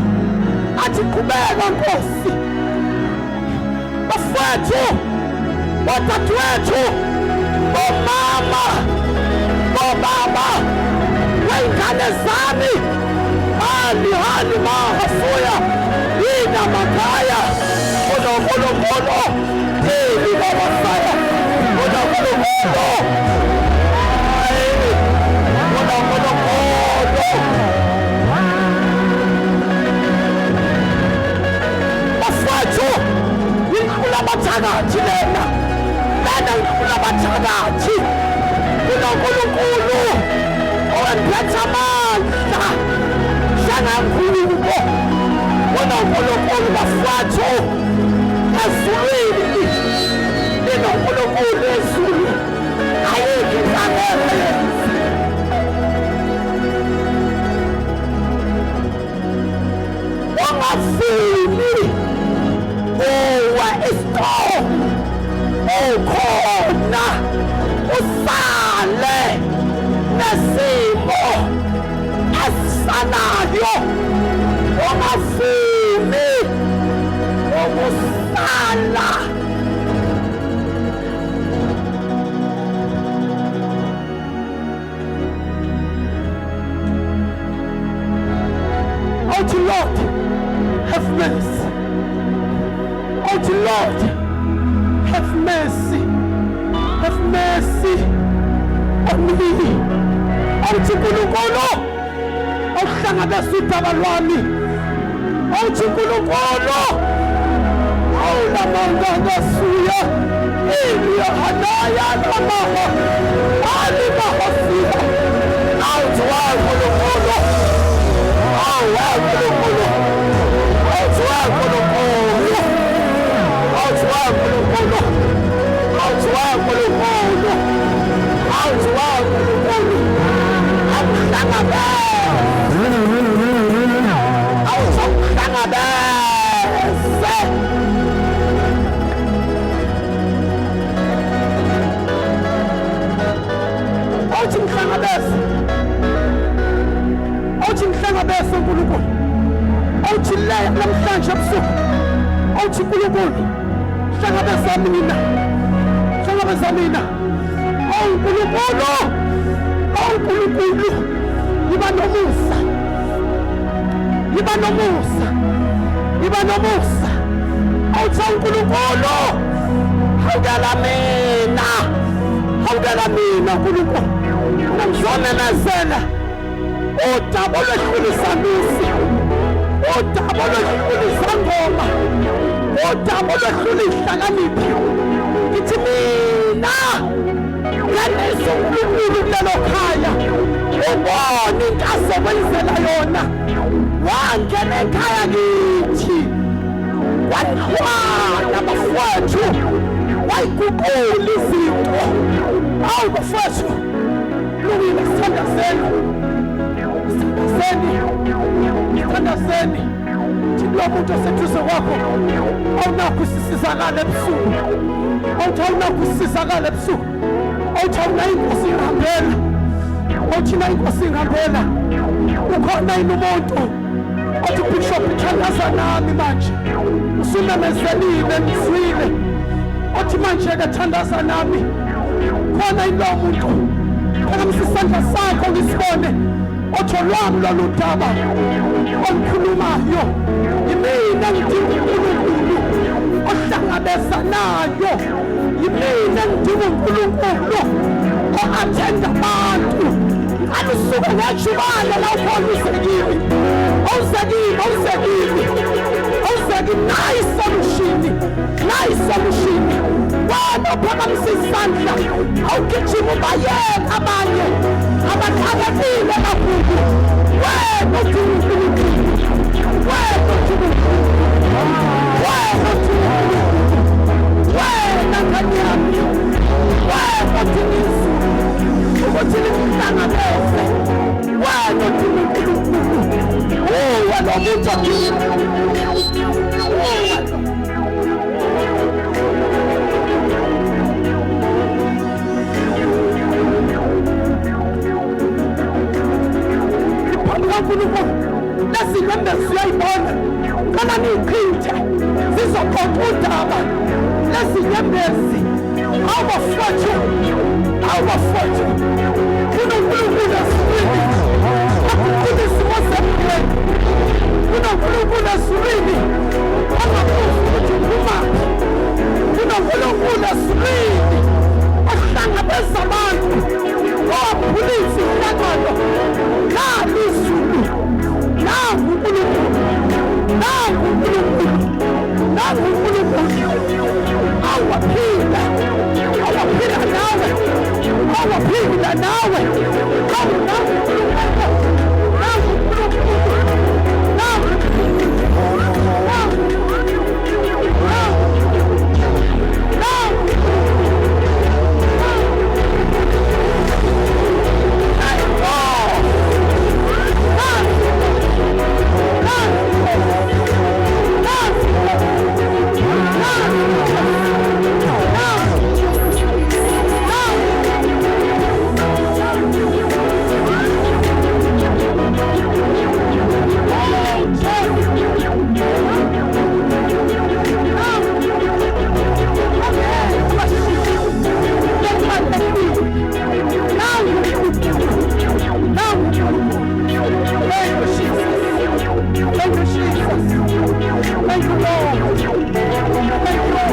Athi qhubeka Nkosi. Bafowethu, bodadewethu, bomama, bobaba, wey'ngane zami, hali hali mahafuya yina makhaya unonkulunkulu dili babasaya unonkulunkulu hayi unonkulunkulu. Bafowethu, inhlula abathakathi lena, lena inhlula abathakathi. UnoNkulunkulu owembethe amandla njengengubo. UnoNkulunkulu bafowethu ezulwini, linoNkulunkulu ezulu, ayikho inhlangano yenzi. Ungafuni uwe isiqongo ukhona, usale nesimo esifanayo. Ungafuni ukusala. Oh Lord, have mercy. Oh Lord, have mercy. Have mercy on me. Awuthi uNkulunkulu awuhlangabeza udaba lwami. Awuthi uNkulunkulu awulamangangasuya iliyohanaya namaha alimahosiya. Awuthi waNkulunkulu, awaNkulunkulu, awuthi waNkulunkulu, awuthi waNkulunkulu, awuthi waNkulunkulu, awuthi waNkulunkulu akuhlangabeze, awuthi akuhlangabeze. Awuthi ngihlangabeze, awuthi ngihlangabeze uNkulunkulu. Awuthi le namhlanje ebusuku, awuthi uNkulunkulu hlangabeza mina, hlangabeza mina. Awu uNkulunkulu, awu uNkulunkulu, yiba nomusa, yiba nomusa, yiba nomusa. Awuthi uNkulunkulu hawukela mina, hawukela mina uNkulunkulu. Ngizomemezela udaba olwehlulisa misi, udaba olwehlulisa ngoma, udaba olwehlula ihlakaniphi. Ngithi mina nganisa uNkulunkulu kulelo khaya, ubone into azokwenzela yona. Wangena ekhaya kithi wanhlwana bafowethu, wayiguqula izinto. Awu bafowethu, lungile, sithandazeni, sithandazeni, sithandazeni. Thi kulo muntu oseduze kwakho, awunakho usisizakala ebusuku, awuthi awunakho usisizakala ebusuku, awuthi awunayo inkosi ingihambela, awuthi nayo inkosi ingihambela. Ukhona yini umuntu othi Bishop thandaza nami manje, usumemezelile ngizwile, othi manje-ke thandaza nami? Khona yini lowo muntu? Phakamisa isandla sakho ngisibone. Othi olwami lolu daba olukhulumayo, yimina ngidinga uNkulunkulu ohlangabezanayo, yimina ngidinga uNkulunkulu o-athenda abantu. Alusuke ngejubane la ukhona uze kimi, awuze kimi, awuze kimi, awuze kimi. Nayi isolution, nayi isolution. Wena uphakamisa isandla, awugijima ubayeka abanye abaxakekile kakhulu. Wena udinga uNkulunkulu, wena udinga uNkulunkulu, wena udinga uNkulunkulu, wena ngane yami, wena udinga izulu ukuthi likuhlangabeze. Wena udinga uNkulunkulu, uwe lo muntu odinga uwe. uNkulunkulu. Lezi nyembezi uyayibona, cela niyichithe, zizoxoxa udaba. Lezi nyembezi, awubafowethu, awubafowethu, kunoNkulunkulu ezulwini aguqula isimo semndeni, kunoNkulunkulu ezulwini ongabuzi ukuthi uphumaphi, kunoNkulunkulu ezulwini ohlangabeza abantu, owaphula izihlakalo. Nali izulu, nangu uNkulunkulu, nangu uNkulunkulu, nangu uNkulunkulu. Awaphila, awaphila nawe, awaphila nawe. Awu, nangu uNkulunkulu, nangu uNkulunkulu, nangu uNkulunkulu, nangu, nangu, nangu. Thank you, Jesus. Thank you, Lord. Thank you, Lord.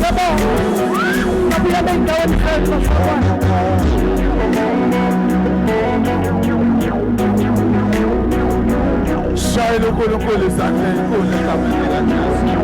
Yebo, babuyele ey'ndaweni zethu bazalwane. Shayela uNkulunkulu izandla ezinkulu egameni likaJesu.